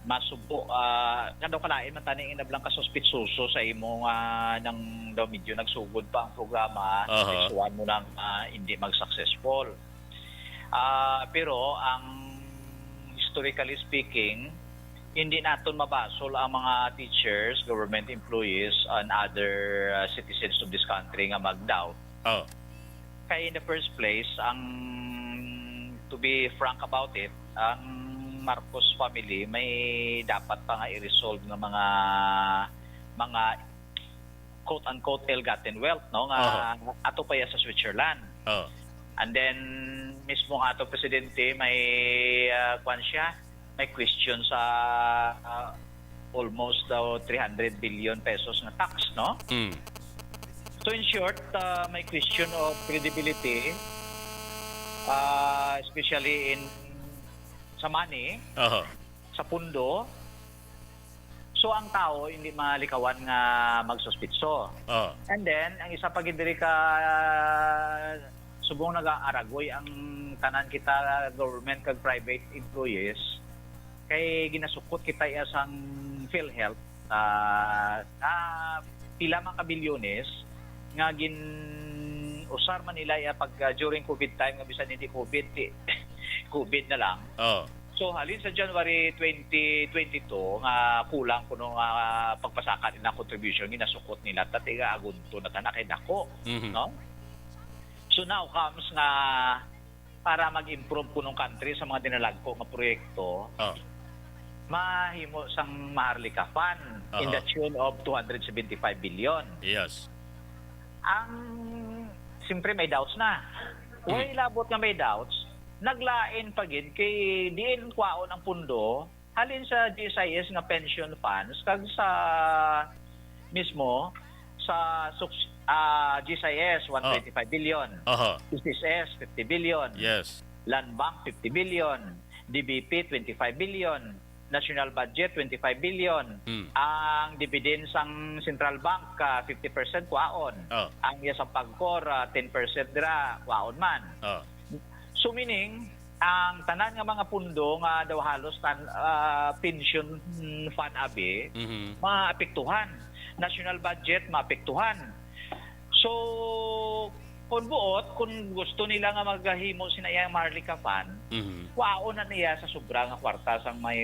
masubo, ah, nga daw kalain man tani inablang kasuspitsoso sa imo nga nang daw medyo nagsugod pa ang programa, Aha. Suwan mo nang, ah, hindi mag-successful. Ah, pero ang historically speaking, hindi naton mabasol ang mga teachers, government employees, and other, ah, citizens of this country nga mag-doubt. Oh. Kay in the first place, ang, to be frank about it, ang Marcos family may dapat pa nga i-resolve nga mga, mga quote-unquote ill-gotten wealth, no, nga Aha. ato pa iya sa Switzerland. Oh. And then, mismo nga ato presidente, may, ah, kwan siya, may question sa, ah, almost daw three hundred billion pesos nga tax, no? Mm. So, in short, ah, may question of credibility, ah, especially in sa money, Aha. sa pundo. So, ang tao hindi malikawan nga magsuspitso. Ah. And then, ang isa pa gid diri ka subong nagaaragoy ang tanan kita government kag private employees kay ginasukot kita iya sang PhilHealth, ah, na pila man ka bilyones nga gin-usar man nila iya pag, ah, during COVID time nga bisan hindi COVID, ti-, COVID na lang. Oh. So, halin sa January twenty twenty-two, nga kulang kuno nga pagpasaka nila contribution, ginasukot nila, ta tiga agunto na tana kay dako, Mhm. no? So, now comes nga para mag-improve kunong country sa mga dinalagko nga proyekto, Ah. mahimo sang Maharlika Fund in Aha. the tune of two hundred seventy-five billion. Yes. Ang, siyempre, may doubts na. Way Hmm. labot nga may doubts, naglain pa gid kay diin kwaon ang pundo halin sa G S I S nga pension funds kag sa mismo sa suks-, ah, G S I S, Ah. one twenty-five billion. Aha. S S S, fifty billion. Yes. Land Bank, fifty billion. D B P, twenty-five billion. National budget, twenty-five billion. Hmm. Ang dividend sang Central Bank, ah, fifty percent kwaon. Oh. Ang iya sa Pagcor, ah, ten percent dira, kwaon man. Oh. So, meaning, ang tanan nga mga pundo nga daw halos tan-, ah, pension fund abi, Mhm. maapektuhan. National budget, maapektuhan. So, kung buot, kung gusto nila nga maghimo sina iya Maharlika Fund, Mhm. kwaon na niya sa sobra nga kwarta sang may,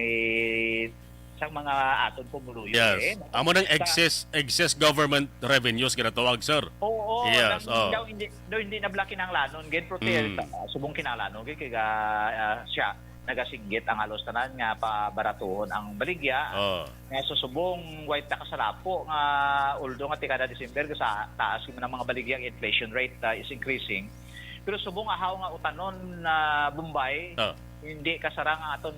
sang mga aton pumuluyo, Yes. eh, no? Amo nang Sa excess, excess government revenues ginatawag, sir. Oo, Yes, nang oh. daw hindi, daw hindi na bala kinahanglanon gid, pero Mm. ta-, subong kinahanglanon gid kay ga-, ah, siya nagasinggit ang halos tanan nga pabaratuhon ang baligya. Oh. Nga sa subong, way ta kasalapo nga, although nga tikada December, sa taas man ang mga baligya, inflation rate, ah, is increasing. Pero subong ahaw nga utanon na Bombay, Oh. hindi kasarang ang aton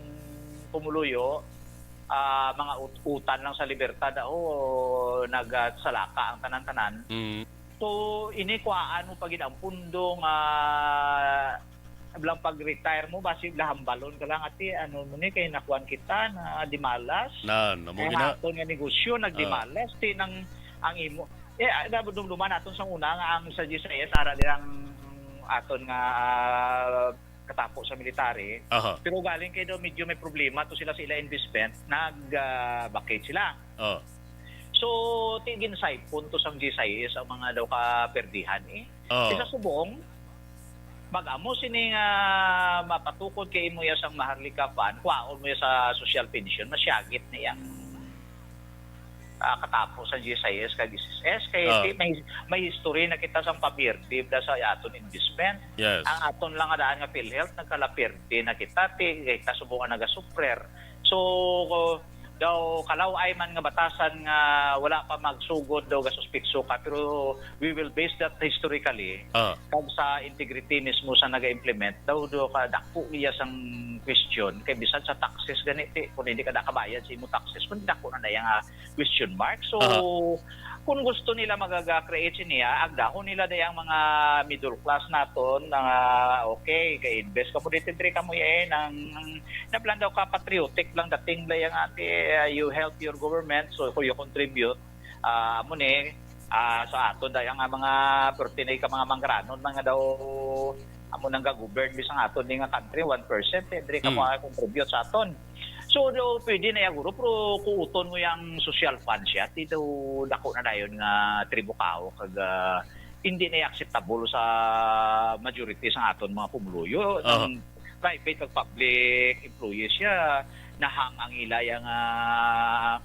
pumuluyo, ah, mga ut-, utan lang sa libertad, o nagsalaka ang tanan-tanan. Mm. So, ini kuhaan mo pa gid ang pundo nga bilang pag-retire mo, basi bala hambalon ka lang, "Ati, ano mo ni, kay nakuan kita, na dimalas." Nan, amo Kay gina-, aton nga negosyo, ah. nagdimalas. Ti nang, ang imo, eh, ah, dumduman naton sa una nga ang sa G S I S, ara din ang aton nga, ah, katapo sa military. Aha. Pero galing kay daw medyo may problema to sila sa ila investment, nag, ah, vacate sila. Oh. So, ti ginsaipon to sang G S I S ang mga daw kaperdihan, eh. Oh. Isa subong, mag-amo sini nga mapatukod kay imo ya sang Maharlika Fund, kwaon mo ya sa social pension, masyagit na yang, ah, katapo sa G S I S kag S S S, kay Ah. ti may, may history na kita sang pabirdi da sa aton investment. Yes. Ang aton lang nga daan nga PhilHealth, nagkalapirdi na kita, ti, kay kasubong nga nagasufrer. So, daw kalaw-ay man nga batasan nga wala pa magsugod daw gasuspitso ka, pero we will base that historically Ah. kag sa integrity mismo sa naga-implement daw, do ka dako niya sang question kay bisan sa taxes gani, ti, kung hindi ka nakabayad sa imo taxes, kung dako na na iya nga question mark. So, Aha. kung gusto nila magaga-create niya, agdahon nila day ang mga middle class naton nga, okay, kay invest ka mo dito, diri ka mo, eh, nang, nang, na plan daw ka patriotic lang dating, day ang ate, uh, you help your government, so kung you contribute, ah, amo ni, ah, sa aton day ang mga forty-nine ka mga manggaranon, mga daw, amo nang ga-govern bisang aton ni nga country, one percent, eh, diri ka Mm. mo contribute sa aton. So, daw, pwede na yan, guro, pero kuuton mo yung social fund siya, ti daw dako na dayon nga tribo kao, kag, ah, hindi na acceptable sa majority sa aton mga pumuluyo. Aha. Ang private kag public employees siya, nahang ang ila yang, ah,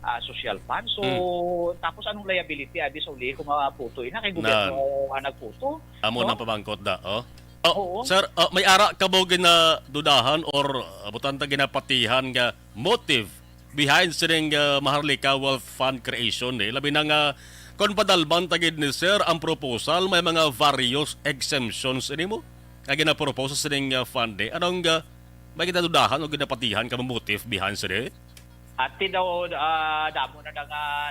ah, social fund. So, Mm. tapos anong liability, abi, sa uli, kung maputo, ina, kay Na. gobyerno ang nagputo, Amo no? nang pamangkot da, oh. Oh, Oo. sir, oh, may ara ka mo ginadudahan or, ah, butang ta ginapatihan nga motive behind sining, ah, Maharlika Wealth Fund creation, eh? Labi na nga, kung padalban ta gid ni sir ang proposal, may mga various exemptions ini mo nga ginapropose sining, ah, fund, eh. Anong, ah, may ginadudahan o ginapatihan ka mo motive behind sini? Ati daw, ah, damo na nga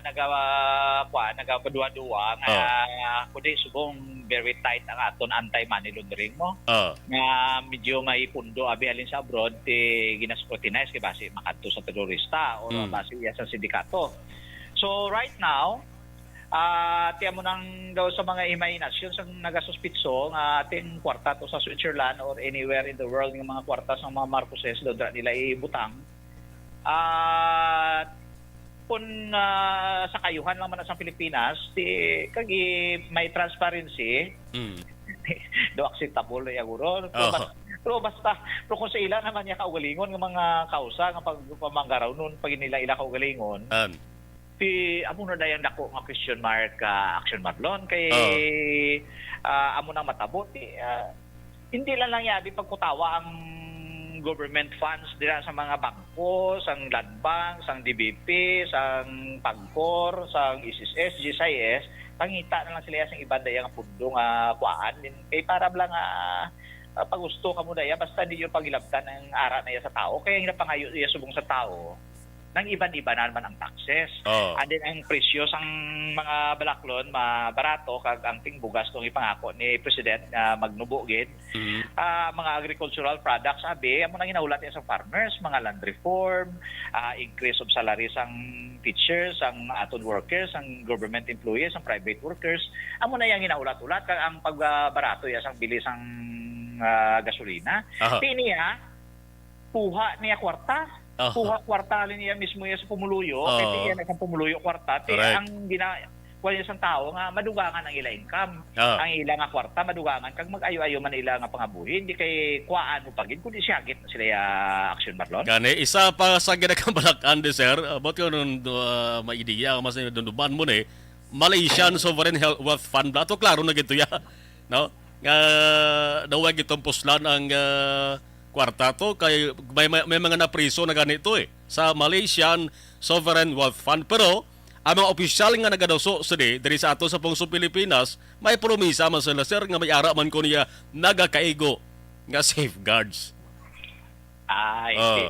naga-, ah, kwa, nagapaduwa-duwa nga, Oh. kundi subong very tight ang aton anti-money laundering mo. Oh. Nga medyo may pundo abi halin sa abroad, ti gina-scrutinize kay basi makadto sa terorista o Mm. basi iya sa sindikato. So, right now, ah, ti amo nang daw sa mga imahinasyon sa nagasuspitso nga ating kwarta to sa Switzerland or anywhere in the world nga mga kwarta sa mga Marcoses daw dira nila ibutang. At kung, ah, sa kayuhan lang man sa Pilipinas, ti, kag i-, may transparency, Mm. do acceptable na iya, guro. Pero Oh. bas-, pero basta, pero kung sa ila naman niya kaugalingon nga mga kausa nga pag-, pamanggarawnon, pag nila ila kaugalingon, An. ti, amo na dayang dako nga question mark, ah, Action Marlon, kay, Oh. ah, amo nang matabo, ti, ah, hindi lang lang yabi pagkutawa ang government funds dira sa mga bangko, sang Land Bank, sang D B P, sang Pagcor, sang S S S, G S I S, pangita na lang sila sang iban daya nga pundo nga kuhaan din. Kay para lang nga, ah, pagusto ka mo daya, basta di yung pagilabtan ang ara na iya sa tao. Kaya ang napangayo iya subong sa tao, nang iban-iban na naman ang taxes. Oh. And then ang presyo sang mga balaklon mabarato, kag ang tingbugas kung ipangako ni President nga magnubo gid. Mhm. Ah, mga agricultural products, abi, amo nang ginahulat sa farmers, mga land reform, ah, increase of salaries sang teachers, sang aton workers, sang government employees, sang private workers. Amo na yang ginahulat-hulat kag ang pagbarato ya sang bili sang, ah, gasolina. Aha. Ti niya, kuha niya kwarta. Oh. Kuha kwarta halin niya mismo niya sa pumuluyo. Oh. Kay ti iya na sang pumuluyo kwarta. Ti Correct. ang gina-, kuha niya sang tao nga madugangan ang ila income. Oh. Ang ila nga kwarta, madugangan. Kag mag-ayo-ayo man ila nga pangabuhi. Hindi kay kuhaan mo pa gid, kundi siyagit na sila ya Action Marlon. Gani, isa pa sa ginakabalakan di, sir. About ko nun, uh, may ideya, mas nandunduban mo ni, Malaysian Sovereign Health Wealth Fund. Bala to, klaro na gito ya. No? Nga daw way gitumpuslan ang, ah, kwarta to kay may, may, may mga napriso na gani to, eh, sa Malaysian Sovereign Wealth Fund. Pero ang mga opisyal nga nagaduso sini diri sa ato sa pungsod Pilipinas, may promisa man sila, sir, nga may ara man ko niya nagakaigo nga safeguards. Ay, Ah. Hindi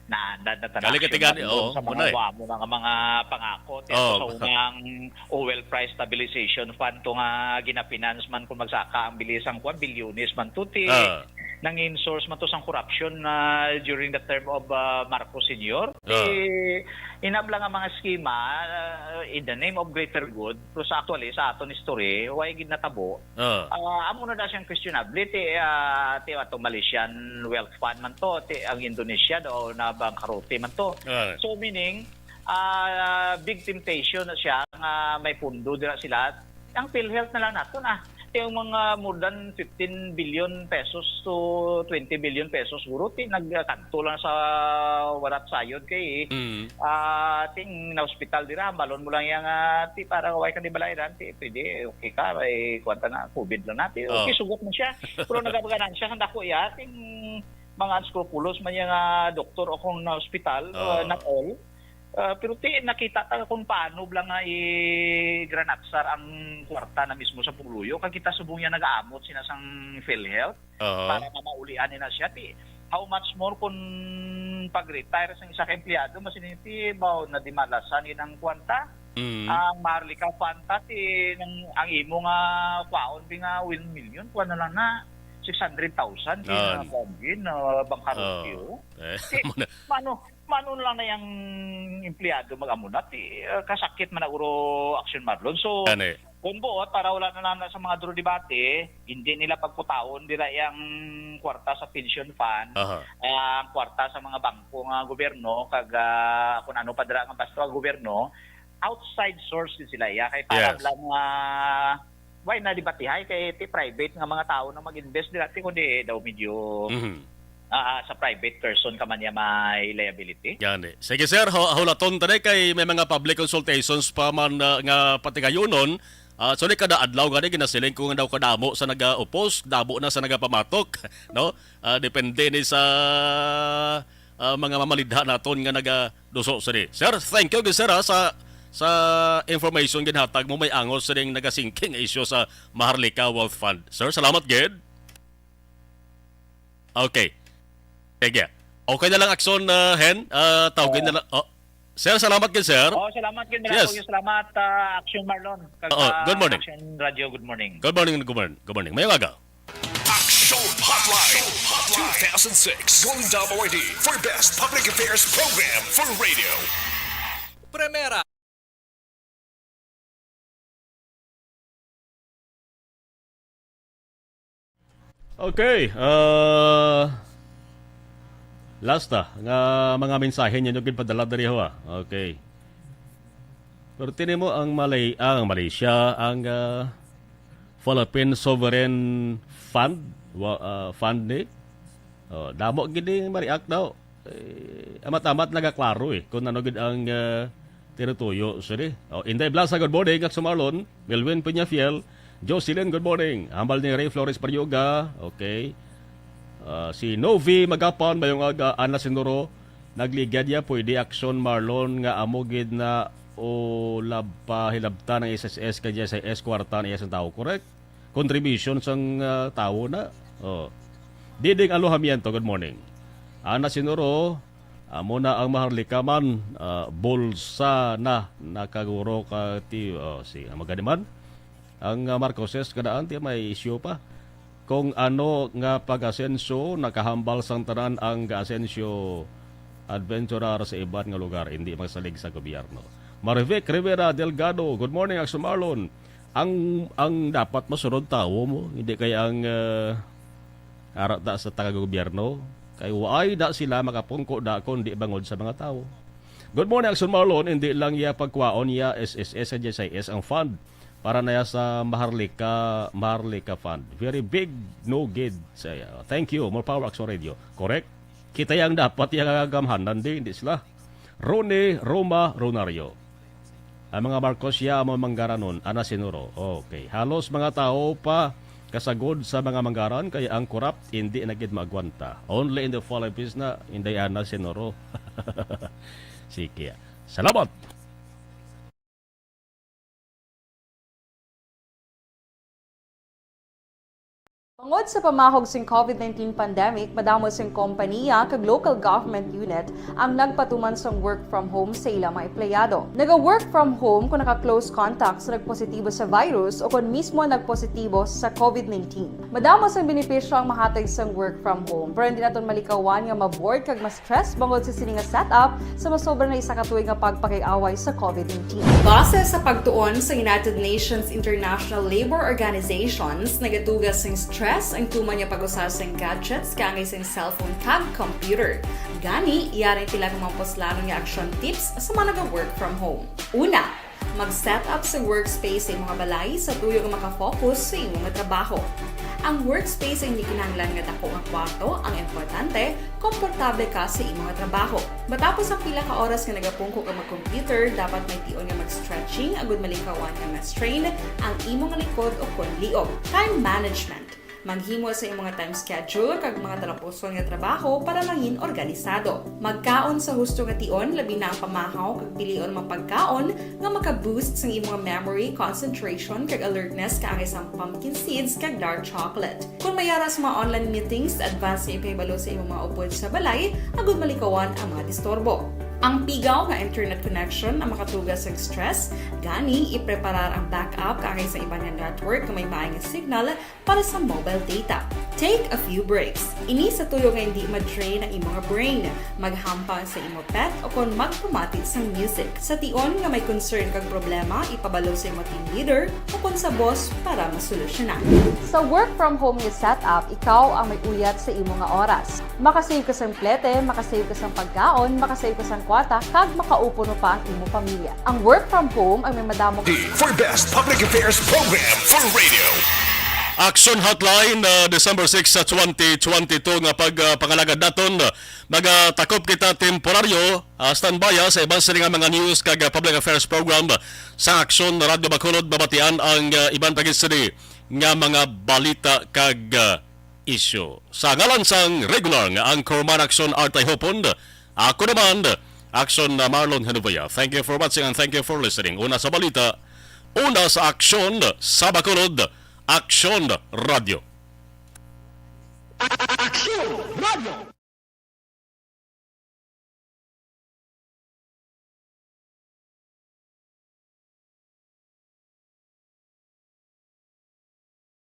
na, naandad na Gali ka tanan tigan, action oo, sa mga muna eh. Guamo nga mga pangako. Ti Oh. Sa unang oil price stabilization fund to nga gina-finance man kung magsaka ang bilis ang kwan, bilyones man to. Ti Ah. nangin source man to sang corruption na during the term of, ah, Marcos Senior. Ti Ah. inabla nga mga eskema, ah, in the name of greater good, pero sa actually, sa aton history, way gid natabo. Ah. Ah, amo na na siyang questionable. Ti, ah, ti ato Malaysian wealth fund man to, ti ang Indonesia daw na bangkarote man to. Ah. So, meaning, ah, big temptation na siya nga may pundo dira sila. Ang PhilHealth na lang nato na. Ti ang mga more than fifteen billion pesos to twenty billion pesos, guro, ti nagkanto lang sa warat sayod kay, Mm. ah, ting na hospital dira, balon mo lang yang, ah, ti para way ka ni balayran, ti pwede, okay ka, may kuwan ta na, covid lang na, ti, Oh. okay, sugot man siya. Pero nagabaganan siya, sa dako iya, ting mga unscrupulous man yang, ah, doktor o kung na hospital, Oh. ah, not all. Ah, pero ti, nakita ta kung paano bala nga i-granatsar ang kwarta na mismo sa pungluyo. Kag kita subong niya nag-aamot sina sang PhilHealth Oo. para na maulian nila siya. Ti, how much more kung pag-retire sang isa ka empleyado, masiniti, baw, nadimalasan gid ang kwarta. Mm. Ang Maharlika Fund ta, ti, nang, ang imo nga kwaon, di nga one million, kuha na lang na six hundred thousand, di na Yan. kuwan, di na bangkarote, Oo. oh. Eh, Ti, muna. Mano, mano lang na yang empleyado mag-amo na, ti, ah, kasakit man na guro, Action Marlon. So, Yan eh. kung buot, para wala na lang na sa mga duro debate, hindi nila pagputaon dira yang kwarta sa pension fund, Aha. ah, ang kwarta sa mga bangko nga gobyerno, kag, ah, kung ano pa dira nga basta gobyerno, outside source din sila iya. Kay para Yes. lang, ah, why na debatihay? Kay ti private nga mga tao na mag-invest dira, ti kundi daw medyo, Mhm. ah, sa private person ka man niya may liability. Yan eh. Sige, sir, hu-, hulaton ta na kay may mga public consultations pa man, ah, nga patigayunon. Ah, so, ni kada adlaw gani, ginasiling ko nga daw kadamo sa naga-oppose, damo na sa nagapamatok, no? Ah, depende ni sa, ah, mga mamalidha naton nga nagaduso sini. Sir, thank you, sir, ha, sa, sa information ginhatag mo, may angos sining nagasingking issue sa Maharlika Wealth Fund. Sir, salamat gid. Okay. Sige. Okay na lang, Action, uh, Hen. Uh, tawagin Oo. na lang. Oh. Sir, salamat gid, sir. Oh, salamat gid. Yes. Maraming salamat, uh, Action Marlon. Kag, Oo, uh, good morning. Action Radio, good morning. Good morning, good morning, good morning. Mayong aga. Action Hotline, two thousand six, Golden Dome Awardee for Best Public Affairs Program for Radio. Primera. Okay, ah, last na nga mga mensahe ninyo gid padala diri, ho, ah. Okay. Pero tini mo ang Malay-, ah, ang Malaysia, ang, ah, Philippine Sovereign Fund, wa-, ah, fund ni. Oh, damo gid ni ma-react daw. Eh, amat-amat nagaklaro eh kung ano gid ang, ah, tinutuyo sini. Oh, Inday Blasa, good morning. Action Marlon, Melwin Peñafiel, Jocelyn, good morning. Hambal ni Ray Flores Parioga, okay. Ah, si Novi Magapan, mayong aga, Ana Sinuro, nagligad ya, pwede Action Marlon nga amo gid na ulab pa hilabtan ang S S S kay S I S kwarta na iya sang tawo, correct? Contribution sang, ah, tawo na. Oh. Diding Alojamiento, good morning. Ana Sinuro, amo na ang Maharlika man, ah, bulsa na nakaguro ka ti-, oh, si, ah, magani man. Ang, ah, Marcoses kadaan ti may issue pa. Kung ano nga pag-asenso, nakahambal sang tanan ang ga-asenso adventurer sa iban nga lugar, hindi magsalig sa gobyerno. Marivic Rivera Delgado, good morning, Action Marlon. Ang, ang dapat masunod tawo mo, hindi kay ang, ah, ara ta sa taga-gobyerno. Kay waay da sila makapungko da kundi bangod sa mga tawo. Good morning, Action Marlon. Hindi lang iya pagkwaon iya S S S and S I S ang fund para na iya sa Maharlika, Maharlika Fund. Very big no gid sa iya. Thank you. More power, Action Radio. Correct? Kita yang dapat iya nga gamhanan di, hindi sila. Rone Roma Ronario. Ang mga Marcos ya amo manggaranon, Ana Sinuro. Okay. Halos mga tao pa kasagod sa mga manggaran kay ang corrupt hindi na gid maagwanta. Only in the Philippines na, Inday Ana Sinuro. Sige. Salamat. Tungod sa pamahog sing COVID nineteen pandemic, madamo sing kompaniya kag local government unit ang nagpatuman sang work from home sa ila mga empleyado. Naga-work from home kung naka-close contact sa nagpositibo sa virus o kon mismo nagpositibo sa COVID nineteen. Madamo sang benepisyo ang mahatag sang work from home, pero hindi naton malikawan nga ma-bored kag ma-stress bangod sa sini nga setup sa masobra na isa ka tuig nga pagpakig-away sa COVID nineteen. Base sa pagtuon sa United Nations International Labour Organizations, nagatuga sing stress ang tuman nga pag-usa sing gadgets kaangay sing cellphone kag computer. Gani, yari ang pila ka mga puslanon nga action tips sa mga naga-work from home. Una, mag-set up sa workspace sa imong balay sa tuyo nga makafocus sa imong trabaho. Ang workspace ay hindi kinahanglan nga dako nga kwarto, ang importante, komportable ka sa imong trabaho. Matapos ang pila ka oras nga nagapungko ka mag-computer, dapat may tion nga mag-stretching agud malikawan nga ma-strain ang imong likod o kon liog. Time management. Maghimo sa imong time schedule kag mga talapuson nga trabaho para mangin organisado. Magkaon sa husto nga tion, labi na ang pamahaw kag pilion mga pagkaon nga maka-boost sang imong memory, concentration, kag alertness kaangay sang pumpkin seeds kag dark chocolate. Kung may ara sa mga online meetings, advance nga ipahibalo sa imong mga upod sa balay agud malikawan ang mga disturbo. Ang pigaw nga internet connection ang makatuga sa stress, gani ipreparar ang backup kaangay sa iban nga network nga may maay nga signal para sa mobile data. Take a few breaks. Ini sa tuyo nga hindi ma-drain ang imong brain. Maghampang sa imo pet o kon magpamati sang music. Sa tion nga may concern kag problema, ipabalo sa imo team leader o kon sa boss para masolusyonan. Sa work from home nga setup, ikaw ang may uyat sa imo nga oras. Makasave ka sang plete, makasave ka sang pagkaon, makasave ka sang kwarta, kag makaupo no pa ang imo pamilya. Ang work from home ang may madamo. For best public affairs program for radio. Action Hotline, uh, December six sa twenty twenty-two nga pag, uh, pangalagad naton. Nagatakop kita temporaryo, uh, standby, uh, sa iban sila nga mga news kag, uh, public affairs program sa Action Radio Bacolod. Mabatian ang, uh, iban pa gid sini nga mga balita kag, uh, issue. Sa ngalan sang regular nga anchorman Action Artay Hopon, ako naman, Action na Marlon Genovea. Thank you for watching and thank you for listening. Una sa balita, una sa aksyon sa Bacolod, Action Radio. Action Radio.